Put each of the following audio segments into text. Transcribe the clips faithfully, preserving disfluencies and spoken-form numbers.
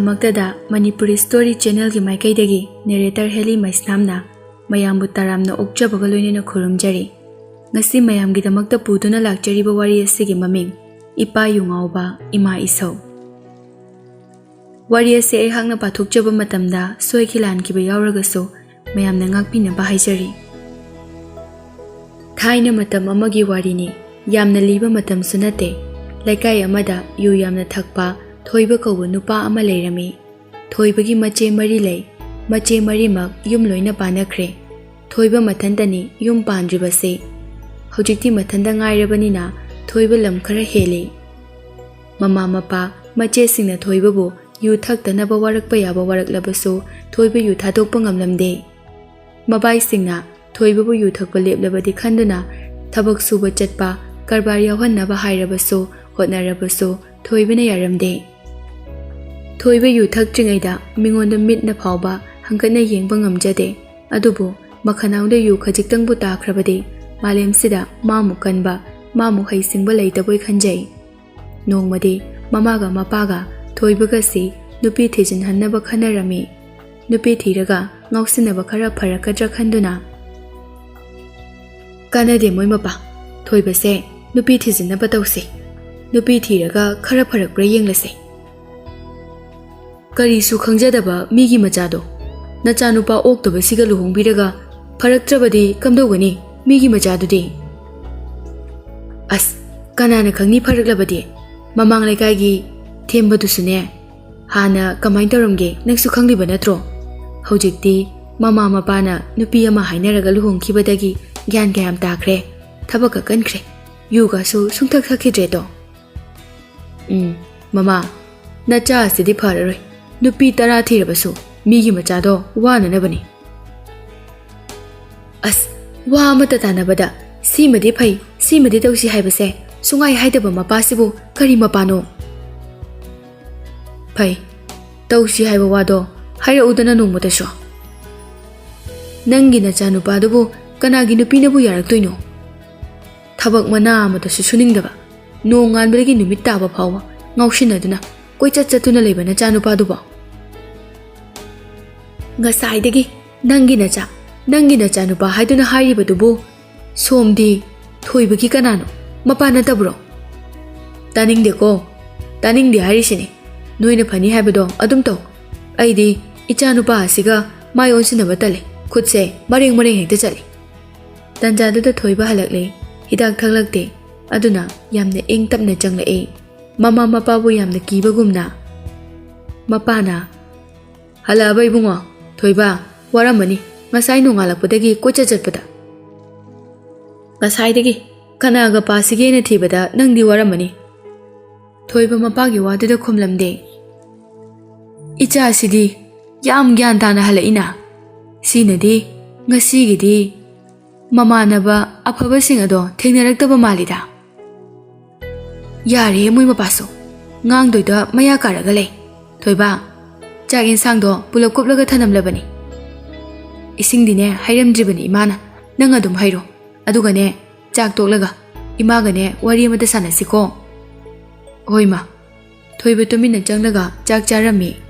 ꯃꯛꯇꯗ Manipuri story ꯆꯦꯅꯦꯜꯒꯤ ꯃꯥꯏꯀꯩꯗꯒꯤ ꯅꯦꯔꯦꯇꯔ heli ꯃꯩꯁꯅꯥꯝꯅ ꯃꯌꯥꯝꯕꯨ ꯇꯔꯥꯝꯅ ꯑꯣꯛꯆꯕꯒ ꯂꯣꯏꯅꯅ ꯈꯨꯔꯨꯝꯖꯔꯤ꯫ ꯉꯁꯤ ꯃꯌꯥꯝꯒꯤꯗꯃꯛꯇ ꯄꯨꯗꯨꯅ ꯂꯥꯛꯆꯔꯤꯕ ꯋꯥꯔꯤ ꯑꯁꯤꯒꯤ ꯃꯃꯤꯡ ꯏꯄꯥ ꯌꯨꯉꯥꯎꯕ ꯏꯃꯥ ꯏꯁꯧ꯫ ꯋꯥꯔꯤ ꯑꯁꯤ ꯑꯩꯍꯥꯛꯅ ꯄꯥꯊꯣꯛꯆꯕ ꯃꯇꯝꯗ ꯁꯣꯏꯈꯤ ꯂꯥꯟꯈꯤꯕ ꯌꯥꯎꯔꯒꯁꯨ ꯃꯌꯥꯝꯅ ꯉꯥꯛꯄꯤꯅꯕ ꯍꯥꯏꯖꯔꯤ꯫ ꯊꯥꯏꯅ ꯃꯇꯝ ꯑꯃꯒꯤ ꯋꯥꯔꯤꯅꯤ꯫ ꯌꯥꯝꯅ ꯂꯤꯕ ꯃꯇꯝꯁꯨ ꯅꯠꯇꯦ꯫ ꯂꯩꯀꯥꯏ ꯑꯃꯗ ꯌꯨ ꯌꯥꯝꯅ ꯊꯛꯄ ꯊꯣꯏꯕ ꯀꯧꯕ ꯅꯨꯄꯥ ꯑꯃ ꯂꯩꯔꯝꯃꯤ꯫ ꯊꯣꯏꯕꯒꯤ ꯃꯆꯦ ꯃꯔꯤ ꯂꯩ꯫ ꯃꯆꯦ ꯃꯔꯤꯃꯛ ꯌꯨꯝ ꯂꯣꯏꯅ ꯄꯥꯟꯅꯈ꯭ꯔꯦ꯫ ꯊꯣꯏꯕ ꯃꯊꯟꯇꯅꯤ ꯌꯨꯝ ꯄꯥꯟꯗ꯭ꯔꯤꯕꯁꯤ꯫ ꯍꯧꯖꯤꯛꯇꯤ ꯃꯊꯟꯇ ꯉꯥꯏꯔꯕꯅꯤꯅ ꯊꯣꯏꯕ ꯂꯝ ꯈꯔ ꯍꯦꯜꯂꯤ꯫ ꯃꯃꯥ ꯃꯄꯥ ꯃꯆꯦꯁꯤꯡꯅ ꯊꯣꯏꯕꯕꯨ ꯌꯨ ꯊꯛꯇꯅꯕ ꯋꯥꯔꯛꯄ ꯌꯥꯕ ꯋꯥꯔꯛꯂꯕꯁꯨ ꯊꯣꯏꯕ ꯌꯨ ꯊꯥꯗꯣꯛꯄ ꯉꯝꯂꯝꯗꯦ꯫ ꯃꯕꯥꯏꯁꯤꯡꯅ ꯊꯣꯏꯕꯕꯨ ꯌꯨ ꯊꯛꯄ ꯂꯦꯞꯂꯕꯗꯤ ꯈꯟꯗꯨꯅ ꯊꯕꯛ ꯁꯨꯕ ꯆꯠꯄ, ꯀꯔꯕꯥꯔ ꯌꯥꯎꯍꯟꯅꯕ ꯍꯥꯏꯔꯕꯁꯨ ꯍꯣꯠꯅꯔꯕꯁꯨ ꯊꯣꯏꯕꯅ ꯌꯥꯔꯝꯗꯦ꯫ ꯊꯣꯏꯕ ꯌꯨ ꯊꯛꯇ꯭ꯔꯤꯉꯩꯗ ꯃꯤꯉꯣꯟꯗ ꯃꯤꯠꯅ ꯐꯥꯎꯕ ꯍꯪꯒꯠꯅ ꯌꯦꯡꯕ ꯉꯝꯖꯗꯦ꯫ ꯑꯗꯨꯕꯨ ꯃꯈꯅꯥꯎꯗ ꯌꯨ ꯈꯖꯤꯛꯇꯪꯕꯨ ꯇꯥꯈ꯭ꯔꯕꯗꯤ ꯃꯥꯂꯦꯝꯁꯤꯗ ꯃꯥꯃꯨꯛ ꯀꯟꯕ, ꯃꯥꯃꯨꯛ ꯍꯩꯁꯤꯡꯕ ꯂꯩꯇꯕꯣꯏ ꯈꯟꯖꯩ꯫ ꯅꯣꯡꯃꯗꯤ ꯃꯃꯥꯒ ꯃꯄꯥꯒ ꯊꯣꯏꯕꯒꯁꯤ ꯅꯨꯄꯤ ꯊꯤꯖꯤꯟꯍꯟꯅꯕ ꯈꯟꯅꯔꯝꯃꯤ꯫ ꯅꯨꯄꯤ ꯊꯤꯔꯒ ꯉꯥꯎꯁꯤꯟꯅꯕ ꯈꯔ ꯐꯔꯛꯀꯗ꯭ꯔꯥ ꯈꯟꯗꯨꯅ, "ꯀꯥꯟꯅꯗꯦ ꯃꯣꯏ ꯃꯄꯥ, ꯊꯣꯏꯕꯁꯦ ꯅꯨꯄꯤ ꯊꯤꯖꯤꯟꯅꯕ ꯇꯧꯁꯤ꯫ ꯅꯨꯄꯤ ꯊꯤꯔꯒ ꯈꯔ ꯐꯔꯛꯄ꯭ꯔꯥ ꯌꯦꯡꯂꯁꯤ꯫" "ꯀꯔꯤꯁꯨ ꯈꯪꯖꯗꯕ ꯃꯤꯒꯤ ꯃꯆꯥꯗꯣ ꯅꯆꯥꯅꯨꯄꯥ ꯑꯣꯛꯇꯕꯁꯤꯒ ꯂꯨꯍꯣꯡꯕꯤꯔꯒ ꯐꯔꯛꯇ꯭ꯔꯕꯗꯤ ꯀꯝꯗꯧꯒꯅꯤ ꯃꯤꯒꯤ ꯃꯆꯥꯗꯨꯗꯤ?" "ꯑꯁ, ꯀꯅꯥꯅ ꯈꯪꯅꯤ ꯐꯔꯛꯂꯕꯗꯤ? ꯃꯃꯥꯡ ꯂꯩꯀꯥꯏꯒꯤ ꯊꯦꯝꯕꯗꯨꯁꯨꯅꯦ, ꯍꯥꯟꯅ ꯀꯃꯥꯏꯅ ꯇꯧꯔꯝꯒꯦ ꯅꯪꯁꯨ ꯈꯪꯂꯤꯕ ꯅꯠꯇ꯭ꯔꯣ? ꯍꯧꯖꯤꯛꯇꯤ ꯃꯃꯥ ꯃꯄꯥꯅ ꯅꯨꯄꯤ ꯑꯃ ꯍꯥꯏꯅꯔꯒ ꯂꯨꯍꯣꯡꯈꯤꯕꯗꯒꯤ ꯒ꯭ꯌꯥꯟ ꯀꯌꯥꯝ ꯇꯥꯈ꯭ꯔꯦ, ꯊꯕꯛꯀ ꯀꯟꯈ꯭ꯔꯦ, ꯌꯨꯒꯁꯨ ꯁꯨꯡꯊꯛ ꯊꯛꯈꯤꯗ꯭ꯔꯦꯗꯣ꯫" "ꯎꯝ, ꯃꯃꯥ, ꯅꯆꯥ ꯑꯁꯤꯗꯤ ꯐꯔꯔꯣꯏ꯫ ꯅꯨꯄꯤ ꯇꯔꯥ ꯊꯤꯔꯕꯁꯨ ꯃꯤꯒꯤ ꯃꯆꯥꯗꯣ ꯋꯥꯅꯅꯕꯅꯤ꯫" "ꯑꯁ, ꯋꯥ ꯑꯃꯠꯇ ꯇꯥꯟꯅꯕꯗ ꯁꯤꯃꯗꯤ ꯐꯩ, ꯁꯤꯃꯗꯤ ꯇꯧꯁꯤ ꯍꯥꯏꯕꯁꯦ ꯁꯨꯡꯍꯥꯏ ꯍꯥꯏꯗꯕ ꯃꯄꯥꯁꯤꯕꯨ ꯀꯔꯤ ꯃꯄꯥꯅꯣ?" "ꯐꯩ, ꯇꯧꯁꯤ ꯍꯥꯏꯕ ꯋꯥꯗꯣ ꯍꯥꯏꯔꯛꯎꯗꯅ ꯅꯣꯡꯃꯇꯁꯨ꯫ ꯅꯪꯒꯤ ꯅꯆꯥꯅꯨꯄꯥꯗꯨꯕꯨ ꯀꯅꯥꯒꯤ ꯅꯨꯄꯤꯅꯕꯨ ꯌꯥꯔꯛꯇꯣꯏꯅꯣ? ꯊꯕꯛ ꯃꯅꯥ ꯑꯃꯠꯇꯁꯨ ꯁꯨꯅꯤꯡꯗꯕ, ꯅꯣꯡꯉꯥꯟꯕꯗꯒꯤ ꯅꯨꯃꯤꯠ ꯇꯥꯕ ꯐꯥꯎꯕ ꯉꯥꯎꯁꯤꯟꯅꯗꯨꯅ ꯀꯣꯏꯆꯠ ꯆꯠꯇꯨꯅ ꯂꯩꯕ ꯅꯆꯥꯅꯨꯄꯥꯗꯨꯕꯣ? ꯉꯁꯥꯏꯗꯒꯤ "ꯅꯪꯒꯤ ꯅꯆꯥ, ꯅꯪꯒꯤ ꯅꯆꯥꯅꯨꯄꯥ" ꯍꯥꯏꯗꯨꯅ ꯍꯥꯏꯔꯤꯕꯗꯨꯕꯨ ꯁꯣꯝꯗꯤ ꯊꯣꯏꯕꯒꯤ ꯀꯅꯥꯅꯣ? ꯃꯄꯥ ꯅꯠꯇꯕ꯭ꯔꯣ? ꯇꯥꯅꯤꯡꯗꯦꯀꯣ, ꯇꯥꯅꯤꯡꯗꯦ ꯍꯥꯏꯔꯤꯁꯤꯅꯤ꯫ ꯅꯣꯏꯅ ꯐꯅꯤ ꯍꯥꯏꯕꯗꯣ ꯑꯗꯨꯝ ꯇꯧ꯫ ꯑꯩꯗꯤ ꯏꯆꯥꯅꯨꯄꯥ ꯑꯁꯤꯒ ꯃꯥꯏ ꯑꯣꯟꯁꯤꯟꯅꯕ ꯇꯜꯂꯤ꯫ ꯈꯨꯠꯁꯦ ꯃꯔꯦꯡ ꯃꯔꯦꯡ ꯍꯦꯛꯇ ꯆꯠꯂꯤ꯫ ꯇꯟꯖꯥꯗꯨꯗ ꯊꯣꯏꯕ ꯍꯜꯂꯛꯂꯦ꯫ ꯍꯤꯗꯥꯛ ꯊꯛꯂꯛꯇꯦ꯫ ꯑꯗꯨꯅ ꯌꯥꯝꯅ ꯏꯪ ꯇꯞꯅ ꯆꯪꯂꯛꯑꯦ꯫ ꯃꯃꯥ ꯃꯄꯥꯕꯨ ꯌꯥꯝꯅ ꯀꯤꯕꯒꯨꯝꯅ꯫ ꯃꯄꯥꯅ, "ꯍꯜꯂꯛꯑꯕ ꯏꯕꯨꯡꯉꯣ? ꯊꯣꯏꯕ, ꯋꯥꯔꯝꯃꯅꯤ ꯉꯁꯥꯏ ꯅꯣꯡꯉꯥꯜꯂꯛꯄꯗꯒꯤ ꯀꯣꯏꯆꯠ ꯆꯠꯄꯗ꯫ ꯉꯁꯥꯏꯗꯒꯤ ꯀꯅꯥꯒ ꯄꯥꯁꯤꯒꯦꯅ ꯊꯤꯕꯗ ꯅꯪꯗꯤ ꯋꯥꯔꯝꯃꯅꯤ꯫" ꯊꯣꯏꯕ ꯃꯄꯥꯒꯤ ꯋꯥꯗꯨꯗ ꯈꯨꯝꯂꯝꯗꯦ꯫ ꯏꯆꯥꯁꯤꯗꯤ ꯌꯥꯝ ꯒ꯭ꯌꯥꯟ ꯇꯥꯅ ꯍꯜꯂꯛꯏꯅ꯫ ꯁꯤꯅꯗꯤ ꯉꯁꯤꯒꯤꯗꯤ ꯃꯃꯥꯟꯅꯕ ꯑꯐꯕꯁꯤꯡ ꯑꯗꯣ ꯊꯦꯡꯅꯔꯛꯇꯕ ꯃꯥꯜꯂꯤꯗ꯫ ꯌꯥꯔꯦꯍꯦ ꯃꯣꯏ ꯃꯄꯥꯁꯨ, ꯉꯥꯡꯗꯣꯏꯗ ꯃꯌꯥ ꯀꯥꯔꯒ ꯂꯩ꯫ ꯊꯣꯏꯕ, ꯆꯥꯛ ꯌꯦꯟꯁꯥꯡꯗꯣ ꯄꯨꯂꯞ ꯀꯨꯞꯂꯒ ꯊꯅꯝꯂꯕꯅꯤ꯫ ꯏꯁꯤꯡꯗꯤꯅꯦ ꯍꯩꯔꯝꯗ꯭ꯔꯤꯕꯅꯤ ꯏꯃꯥꯅ, ꯅꯪ ꯑꯗꯨꯝ ꯍꯩꯔꯣ꯫ ꯑꯗꯨꯒꯅꯦ, ꯆꯥꯛ ꯇꯣꯛꯂꯒ ꯏꯃꯥꯒꯅꯦ ꯋꯥꯔꯤ ꯑꯃꯇ ꯁꯥꯟꯅꯁꯤꯀꯣ꯫ ꯍꯣꯏ ꯃꯥ꯫ ꯊꯣꯏꯕ ꯇꯨꯃꯤꯟꯅ ꯆꯪꯂꯒ ꯆꯥꯛ ꯆꯥꯔꯝꯃꯤ꯫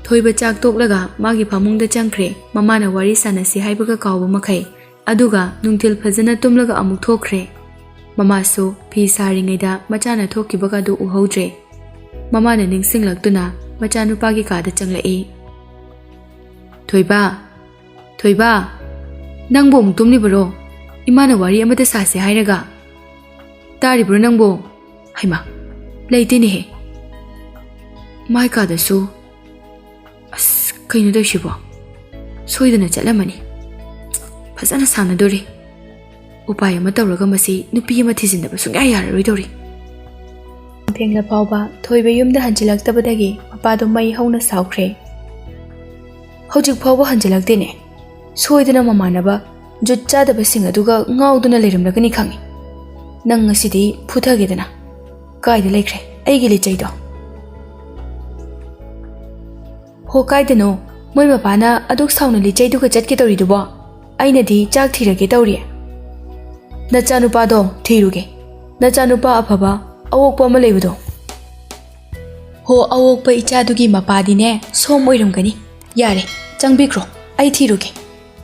ꯊꯣꯏꯕ ꯆꯥꯛ ꯇꯣꯛꯂꯒ ꯃꯥꯒꯤ ꯐꯃꯨꯡꯗ ꯆꯪꯈ꯭ꯔꯦ, ꯃꯃꯥꯅ ꯋꯥꯔꯤ ꯁꯥꯟꯅꯁꯤ ꯍꯥꯏꯕꯒ ꯀꯥꯎꯕ ꯃꯈꯩ꯫ ꯑꯗꯨꯒ ꯅꯨꯡꯊꯤꯜ ꯐꯖꯅ ꯇꯨꯝꯂꯒ ꯑꯃꯨꯛ ꯊꯣꯛꯈ꯭ꯔꯦ꯫ ꯃꯃꯥꯁꯨ ꯐꯤ ꯁꯥꯔꯤꯉꯩꯗ ꯃꯆꯥꯅ ꯊꯣꯛꯈꯤꯕꯒ ꯑꯗꯨ ꯎꯍꯧꯗ꯭ꯔꯦ꯫ ꯃꯃꯥꯅ ꯅꯤꯡꯁꯤꯡꯂꯛꯇꯨꯅ ꯃꯆꯥꯅꯨꯄꯥꯒꯤ ꯀꯥꯗ ꯆꯪꯂꯛꯏ꯫ "ꯊꯣꯏꯕ, ꯊꯣꯏꯕ, ꯅꯪꯕꯨ ꯑꯃꯨꯛ ꯇꯨꯝꯂꯤꯕꯔꯣ? ꯏꯃꯥꯅ ꯋꯥꯔꯤ ꯑꯃꯇ ꯁꯥꯁꯦ ꯍꯥꯏꯔꯒ꯫ ꯇꯥꯔꯤꯕ꯭ꯔꯣ ꯅꯪꯕꯨ? ꯍꯩꯃꯥ, ꯂꯩꯇꯦꯅꯦꯍꯦ꯫ ꯃꯥꯏ ꯀꯥꯗꯁꯨ꯫ ꯑꯁ, ꯀꯩꯅꯣ ꯇꯧꯏꯁꯤꯕꯣ? ꯁꯣꯏꯗꯅ ꯆꯠꯂꯝꯃꯅꯤ꯫ ꯐꯖꯅ ꯁꯥꯟꯅꯗꯣꯔꯤ꯫ ꯎꯄꯥꯏ ꯑꯃ ꯇꯧꯔꯒ ꯃꯁꯤ ꯅꯨꯄꯤ ꯑꯃ ꯊꯤꯖꯤꯟꯗꯕ ꯁꯨꯡꯌꯥ ꯌꯥꯔꯔꯣꯏꯗꯧꯔꯤ꯫" ꯊꯦꯡꯂ ꯐꯥꯎꯕ ꯊꯣꯏꯕ ꯌꯨꯝꯗ ꯍꯟꯖꯤꯜꯂꯛꯇꯕꯗꯒꯤ ꯃꯄꯥꯗꯣ ꯃꯩ ꯍꯧꯅ ꯁꯥꯎꯈ꯭ꯔꯦ꯫ "ꯍꯧꯖꯤꯛ ꯐꯥꯎꯕ ꯍꯟꯖꯤꯜꯂꯛꯇꯦꯅꯦ꯫ ꯁꯣꯏꯗꯅ ꯃꯃꯥꯟꯅꯕ ꯖꯨꯠ ꯆꯥꯗꯕꯁꯤꯡ ꯑꯗꯨꯒ ꯉꯥꯎꯗꯨꯅ ꯂꯩꯔꯝꯂꯒꯅꯤ ꯈꯪꯉꯤ꯫ ꯅꯪ ꯉꯁꯤꯗꯤ ꯐꯨꯊꯒꯦꯗꯅ꯫ ꯀꯥꯏꯗ ꯂꯩꯈ꯭ꯔꯦ ꯑꯩꯒꯤ ꯂꯤꯆꯩꯗꯣ?" "ꯍꯣ, ꯀꯥꯏꯗꯅꯣ? ꯃꯣꯏ ꯃꯄꯥꯅ ꯑꯗꯨꯛ ꯁꯥꯎꯅ ꯂꯤꯆꯩꯗꯨꯒ ꯆꯠꯀꯦ ꯇꯧꯔꯤꯗꯨꯕꯣ? ꯑꯩꯅꯗꯤ ꯆꯥꯛ ꯊꯤꯔꯒꯦ ꯇꯧꯔꯤ꯫" "ꯅꯆꯥꯅꯨꯄꯥꯗꯣ ꯊꯤꯔꯨꯒꯦ꯫ ꯅꯆꯥꯅꯨꯄꯥ ꯑꯐꯕ ꯑꯋꯣꯛꯄ ꯑꯃ ꯂꯩꯕꯗꯣ꯫ ꯍꯣ, ꯑꯋꯣꯛꯄ ꯏꯆꯥꯗꯨꯒꯤ ꯃꯄꯥꯗꯤꯅꯦ ꯁꯣꯝ ꯑꯣꯏꯔꯝꯒꯅꯤ꯫ ꯌꯥꯔꯦ, ꯆꯪꯕꯤꯈ꯭ꯔꯣ, ꯑꯩ ꯊꯤꯔꯨꯒꯦ꯫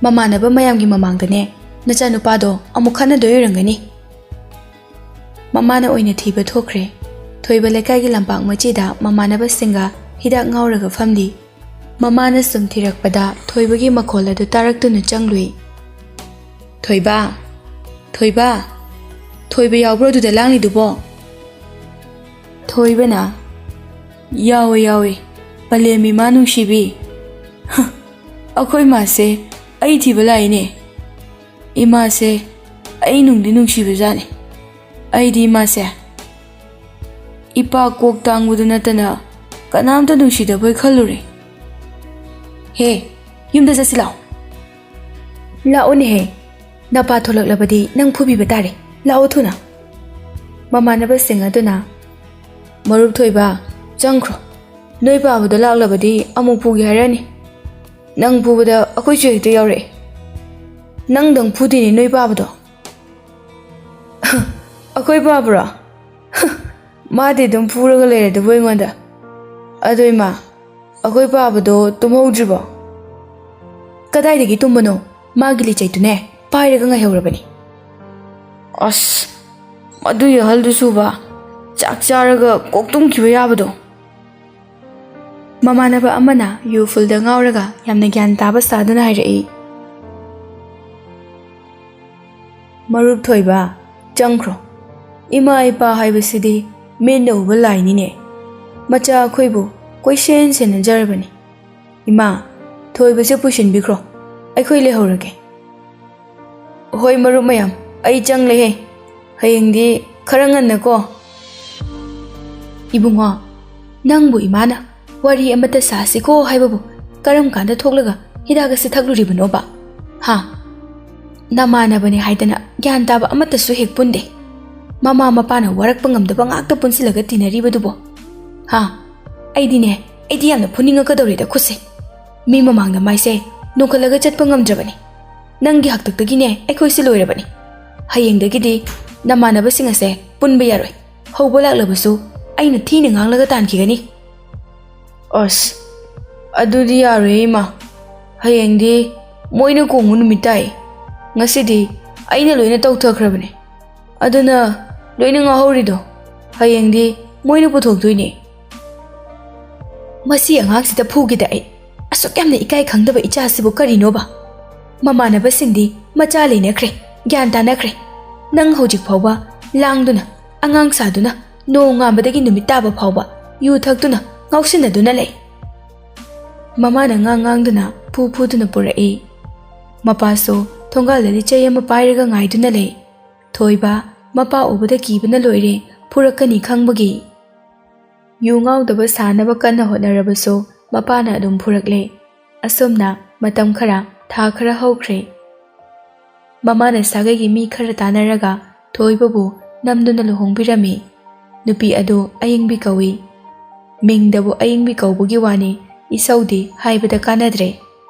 ꯃꯃꯥꯟꯅꯕ ꯃꯌꯥꯝꯒꯤ ꯃꯃꯥꯡꯗꯅꯦ ꯅꯆꯥꯅꯨꯄꯥꯗꯣ ꯑꯃꯨꯛ ꯈꯠꯅꯗꯣꯏ ꯑꯣꯏꯔꯝꯒꯅꯤ꯫ ꯃꯃꯥꯅ ꯑꯣꯏꯅ ꯊꯤꯕ ꯊꯣꯛꯈ꯭ꯔꯦ꯫ ꯊꯣꯏꯕ ꯂꯩꯀꯥꯏꯒꯤ ꯂꯝꯄꯥꯛ ꯃꯆꯤꯗ ꯃꯃꯥꯟꯅꯕꯁꯤꯡꯒ ꯍꯤꯗꯥꯛ ꯉꯥꯎꯔꯒ ꯐꯝꯂꯤ꯫ ꯃꯃꯥꯅ ꯁꯨꯝ ꯊꯤꯔꯛꯄꯗ ꯊꯣꯏꯕꯒꯤ ꯃꯈꯣꯜ ꯑꯗꯨ ꯇꯥꯔꯛꯇꯨꯅ ꯆꯪꯂꯨꯏ꯫ "ꯊꯣꯏꯕ, ꯊꯣꯏꯕ, ꯊꯣꯏꯕ ꯌꯥꯎꯕ꯭ꯔꯣ ꯑꯗꯨꯗ ꯂꯥꯡꯂꯤꯗꯨꯕꯣ?" ꯊꯣꯏꯕꯅ, "ꯌꯥꯎꯋꯦ, ꯌꯥꯎꯋꯦ, ꯄꯂꯦꯝ ꯏꯃꯥ ꯅꯨꯡꯁꯤꯕꯤ꯫ ꯍ, ꯑꯩꯈꯣꯏ ꯃꯥꯁꯦ ꯑꯩ ꯊꯤꯕ ꯂꯥꯛꯏꯅꯦ꯫ ꯏꯃꯥꯁꯦ ꯑꯩ ꯅꯨꯡꯗꯤ ꯅꯨꯡꯁꯤꯕꯖꯥꯠꯅꯤ꯫ ꯑꯩꯗꯤ ꯏꯃꯥꯁꯦ ꯏꯄꯥ ꯀꯣꯛ ꯇꯥꯡꯕꯗꯨ ꯅꯠꯇꯅ ꯀꯅꯥꯝꯇ ꯅꯨꯡꯁꯤꯗꯕꯣꯏ ꯈꯜꯂꯨꯔꯦ꯫ ꯍꯦ, ꯌꯨꯝꯗ ꯆꯠꯁꯤ ꯂꯥꯛꯑꯣ꯫" "ꯂꯥꯛꯑꯣꯅꯦꯍꯦ, ꯅꯄꯥ ꯊꯣꯛꯂꯛꯂꯕꯗꯤ ꯅꯪ ꯐꯨꯕꯤꯕ ꯇꯥꯔꯦ꯫ ꯂꯥꯛꯑꯣ ꯊꯨꯅ꯫" ꯃꯃꯥꯟꯅꯕꯁꯤꯡ ꯑꯗꯨꯅ, "ꯃꯔꯨꯞ ꯊꯣꯏꯕ, ꯆꯪꯈ꯭ꯔꯣ꯫ ꯅꯣꯏ ꯄꯥꯕꯗꯣ ꯂꯥꯛꯂꯕꯗꯤ ꯑꯃꯨꯛ ꯐꯨꯒꯦ ꯍꯥꯏꯔꯛꯑꯅꯤ꯫ ꯅꯪ ꯐꯨꯕꯗ ꯑꯩꯈꯣꯏꯁꯨ ꯍꯦꯛꯇ ꯌꯥꯎꯔꯛꯑꯦ꯫ ꯅꯪꯗꯪ ꯐꯨꯗꯣꯏꯅꯦ ꯅꯣꯏ ꯄꯥꯕꯗꯣ꯫" "ꯑꯩꯈꯣꯏ ꯄꯥꯕ꯭ꯔꯣ? ꯃꯥꯗꯤ ꯑꯗꯨꯝ ꯐꯨꯔꯒ ꯂꯩꯔꯦ ꯑꯗꯨꯕꯨ ꯑꯩꯉꯣꯟꯗ꯫ ꯑꯗꯣ ꯏꯃꯥ, ꯑꯩꯈꯣꯏ ꯄꯥꯕꯗꯣ ꯇꯨꯝꯍꯧꯗ꯭ꯔꯤꯕꯣ?" "ꯀꯗꯥꯏꯗꯒꯤ ꯇꯨꯝꯕꯅꯣ? ꯃꯥꯒꯤ ꯂꯤꯆꯩꯗꯨꯅꯦ ꯄꯥꯏꯔꯒ ꯉꯥꯏꯍꯧꯔꯕꯅꯤ꯫" "ꯑꯁ, ꯃꯗꯨꯒꯤ ꯑꯍꯜꯗꯨꯁꯨꯕ, ꯆꯥꯛ ꯆꯥꯔꯒ ꯀꯣꯛ ꯇꯨꯝꯈꯤꯕ ꯌꯥꯕꯗꯣ꯫" ꯃꯃꯥꯟꯅꯕ ꯑꯃꯅ ꯌꯨ ꯐꯨꯜꯗ ꯉꯥꯎꯔꯒ ꯌꯥꯝꯅ ꯒ꯭ꯌꯥꯟ ꯇꯥꯕ ꯁꯥꯗꯨꯅ ꯍꯥꯏꯔꯛꯏ꯫ "ꯃꯔꯨꯞ ꯊꯣꯏꯕ, ꯆꯪꯈ꯭ꯔꯣ꯫ ꯏꯃꯥ ꯏꯄꯥ ꯍꯥꯏꯕꯁꯤꯗꯤ ꯃꯤꯠꯅ ꯎꯕ ꯂꯥꯏꯅꯤꯅꯦ꯫ ꯃꯆꯥ ꯑꯩꯈꯣꯏꯕꯨ ꯀꯣꯏꯁꯦꯟ ꯁꯦꯟꯅꯖꯔꯕꯅꯤ꯫ ꯏꯃꯥ, ꯊꯣꯏꯕꯁꯦ ꯄꯨꯁꯤꯟꯕꯤꯈ꯭ꯔꯣ, ꯑꯩꯈꯣꯏ ꯂꯩꯍꯧꯔꯒꯦ꯫" "ꯍꯣꯏ ꯃꯔꯨꯞ ꯃꯌꯥꯝ, ꯑꯩ ꯆꯪꯂꯦꯍꯦ꯫ ꯍꯌꯦꯡꯗꯤ ꯈꯔ ꯉꯟꯅꯀꯣ꯫" "ꯏꯕꯨꯡꯉꯣ, ꯅꯪꯕꯨ ꯏꯃꯥꯅ ꯋꯥꯔꯤ ꯑꯃꯠꯇ ꯁꯥꯁꯤꯀꯣ ꯍꯥꯏꯕꯕꯨ ꯀꯔꯝ ꯀꯥꯟꯗ ꯊꯣꯛꯂꯒ ꯍꯤꯗꯥꯛ ꯑꯁꯤ ꯊꯛꯂꯨꯔꯤꯕꯅꯣꯕ? ꯍꯥ? ꯅꯃꯥꯟꯅꯕꯅꯤ ꯍꯥꯏꯗꯅ ꯒ꯭ꯌꯥꯟ ꯇꯥꯕ ꯑꯃꯠꯇꯁꯨ ꯍꯦꯛ ꯄꯨꯟꯗꯦ꯫ ꯃꯃꯥ ꯃꯄꯥꯅ ꯋꯥꯔꯛꯄ ꯉꯝꯗꯕ ꯉꯥꯛꯇ ꯄꯨꯟꯁꯤꯜꯂꯒ ꯇꯤꯟꯅꯔꯤꯕꯗꯨꯕꯣ? ꯍꯥ? ꯑꯩꯗꯤꯅꯦ, ꯑꯩꯗꯤ ꯌꯥꯝꯅ ꯐꯨꯅꯤꯡꯉꯛꯀꯗꯧꯔꯦꯗ ꯈꯨꯠꯁꯦ꯫ ꯃꯤ ꯃꯃꯥꯡꯗ ꯃꯥꯏꯁꯦ ꯅꯣꯡꯈꯠꯂꯒ ꯆꯠꯄ ꯉꯝꯗ꯭ꯔꯕꯅꯤ꯫ ꯅꯪꯒꯤ ꯍꯥꯛꯇꯛꯇꯒꯤꯅꯦ ꯑꯩꯈꯣꯏꯁꯦ ꯂꯣꯏꯔꯕꯅꯤ꯫ ꯍꯌꯦꯡꯗꯒꯤꯗꯤ ꯅꯃꯥꯟꯅꯕꯁꯤꯡ ꯑꯁꯦ ꯄꯨꯟꯕ ꯌꯥꯔꯣꯏ꯫ ꯍꯧꯕ ꯂꯥꯛꯂꯕꯁꯨ ꯑꯩꯅ ꯊꯤꯅ ꯉꯥꯡꯂꯒ ꯇꯥꯟꯈꯤꯒꯅꯤ꯫ ꯑꯁ, ꯑꯗꯨꯗꯤ ꯌꯥꯔꯣꯏꯌꯦ, ꯏꯃꯥ꯫ ꯍꯌꯦꯡꯗꯤ ꯃꯣꯏꯅ ꯀꯣꯡꯕ ꯅꯨꯃꯤꯠ ꯇꯥꯏ꯫ ꯉꯁꯤꯗꯤ ꯑꯩꯅ ꯂꯣꯏꯅ ꯇꯧꯊꯈ꯭ꯔꯕꯅꯦ꯫ ꯑꯗꯨꯅ ꯂꯣꯏꯅ ꯉꯥꯎꯍꯧꯔꯤꯗꯣ ꯍꯌꯦꯡꯗꯤ ꯃꯣꯏꯅ ꯄꯨꯊꯣꯛꯇꯣꯏꯅꯦ꯫ ꯃꯁꯤ ꯑꯉꯥꯡꯁꯤꯗ ꯐꯨꯒꯦꯗ ꯑꯩ꯫ ꯑꯁꯨꯛ ꯌꯥꯝꯅ ꯏꯀꯥꯏ ꯈꯪꯗꯕ ꯏꯆꯥꯁꯤꯕꯨ ꯀꯔꯤꯅꯣꯕ? ꯃꯃꯥꯟꯅꯕꯁꯤꯡꯗꯤ ꯃꯆꯥ ꯂꯩꯅꯈ꯭ꯔꯦ, ꯒ꯭ꯌꯥꯟ ꯇꯥꯅꯈ꯭ꯔꯦ꯫ ꯅꯪ ꯍꯧꯖꯤꯛ ꯐꯥꯎꯕ ꯂꯥꯡꯗꯨꯅ, ꯑꯉꯥꯡ ꯁꯥꯗꯨꯅ, ꯅꯣꯡꯉꯥꯟꯕꯗꯒꯤ ꯅꯨꯃꯤꯠ ꯇꯥꯕ ꯐꯥꯎꯕ ꯌꯨ ꯊꯛꯇꯨꯅ ꯉꯥꯎꯁꯤꯟꯅꯗꯨꯅ ꯂꯩ꯫ ꯃꯃꯥꯅ ꯉꯥꯡ ꯉꯥꯡꯗꯨꯅ, ꯐꯨ ꯐꯨꯗꯨꯅ ꯄꯨꯔꯛꯏ꯫ ꯃꯄꯥꯁꯨ ꯊꯣꯡꯒꯥꯜꯗ ꯂꯤꯆꯩ ꯑꯃ ꯄꯥꯏꯔꯒ ꯉꯥꯏꯗꯨꯅ ꯂꯩ꯫ ꯊꯣꯏꯕ ꯃꯄꯥ ꯎꯕꯗ ꯀꯤꯕꯅ ꯂꯣꯏꯔꯦ, ꯐꯨꯔꯛꯀꯅꯤ ꯈꯪꯕꯒꯤ꯫ ꯌꯨ ꯉꯥꯎꯗꯕ ꯁꯥꯅꯕ ꯀꯟꯅ ꯍꯣꯠꯅꯔꯕꯁꯨ ꯃꯄꯥꯅ ꯑꯗꯨꯝ ꯐꯨꯔꯛꯂꯦ꯫ ꯑꯁꯨꯝꯅ ꯃꯇꯝ ꯈꯔ, ꯊꯥ ꯈꯔ ꯍꯧꯈ꯭ꯔꯦ꯫ ꯃꯃꯥꯅ ꯁꯥꯒꯩꯒꯤ ꯃꯤ ꯈꯔ ꯇꯥꯟꯅꯔꯒ ꯊꯣꯏꯕꯕꯨ ꯅꯝꯗꯨꯅ ꯂꯨꯍꯣꯡꯕꯤꯔꯝꯃꯤ꯫ ꯅꯨꯄꯤ ꯑꯗꯨ ꯑꯌꯤꯡꯕꯤ ꯀꯧꯏ꯫ ꯃꯤꯡꯗꯕꯨ ꯑꯌꯤꯡꯕꯤ ꯀꯧꯕꯒꯤ ꯋꯥꯅꯤ, ꯏꯁꯧꯗꯤ ꯍꯥꯏꯕꯗ ꯀꯥꯟꯅꯗ꯭ꯔꯦ꯫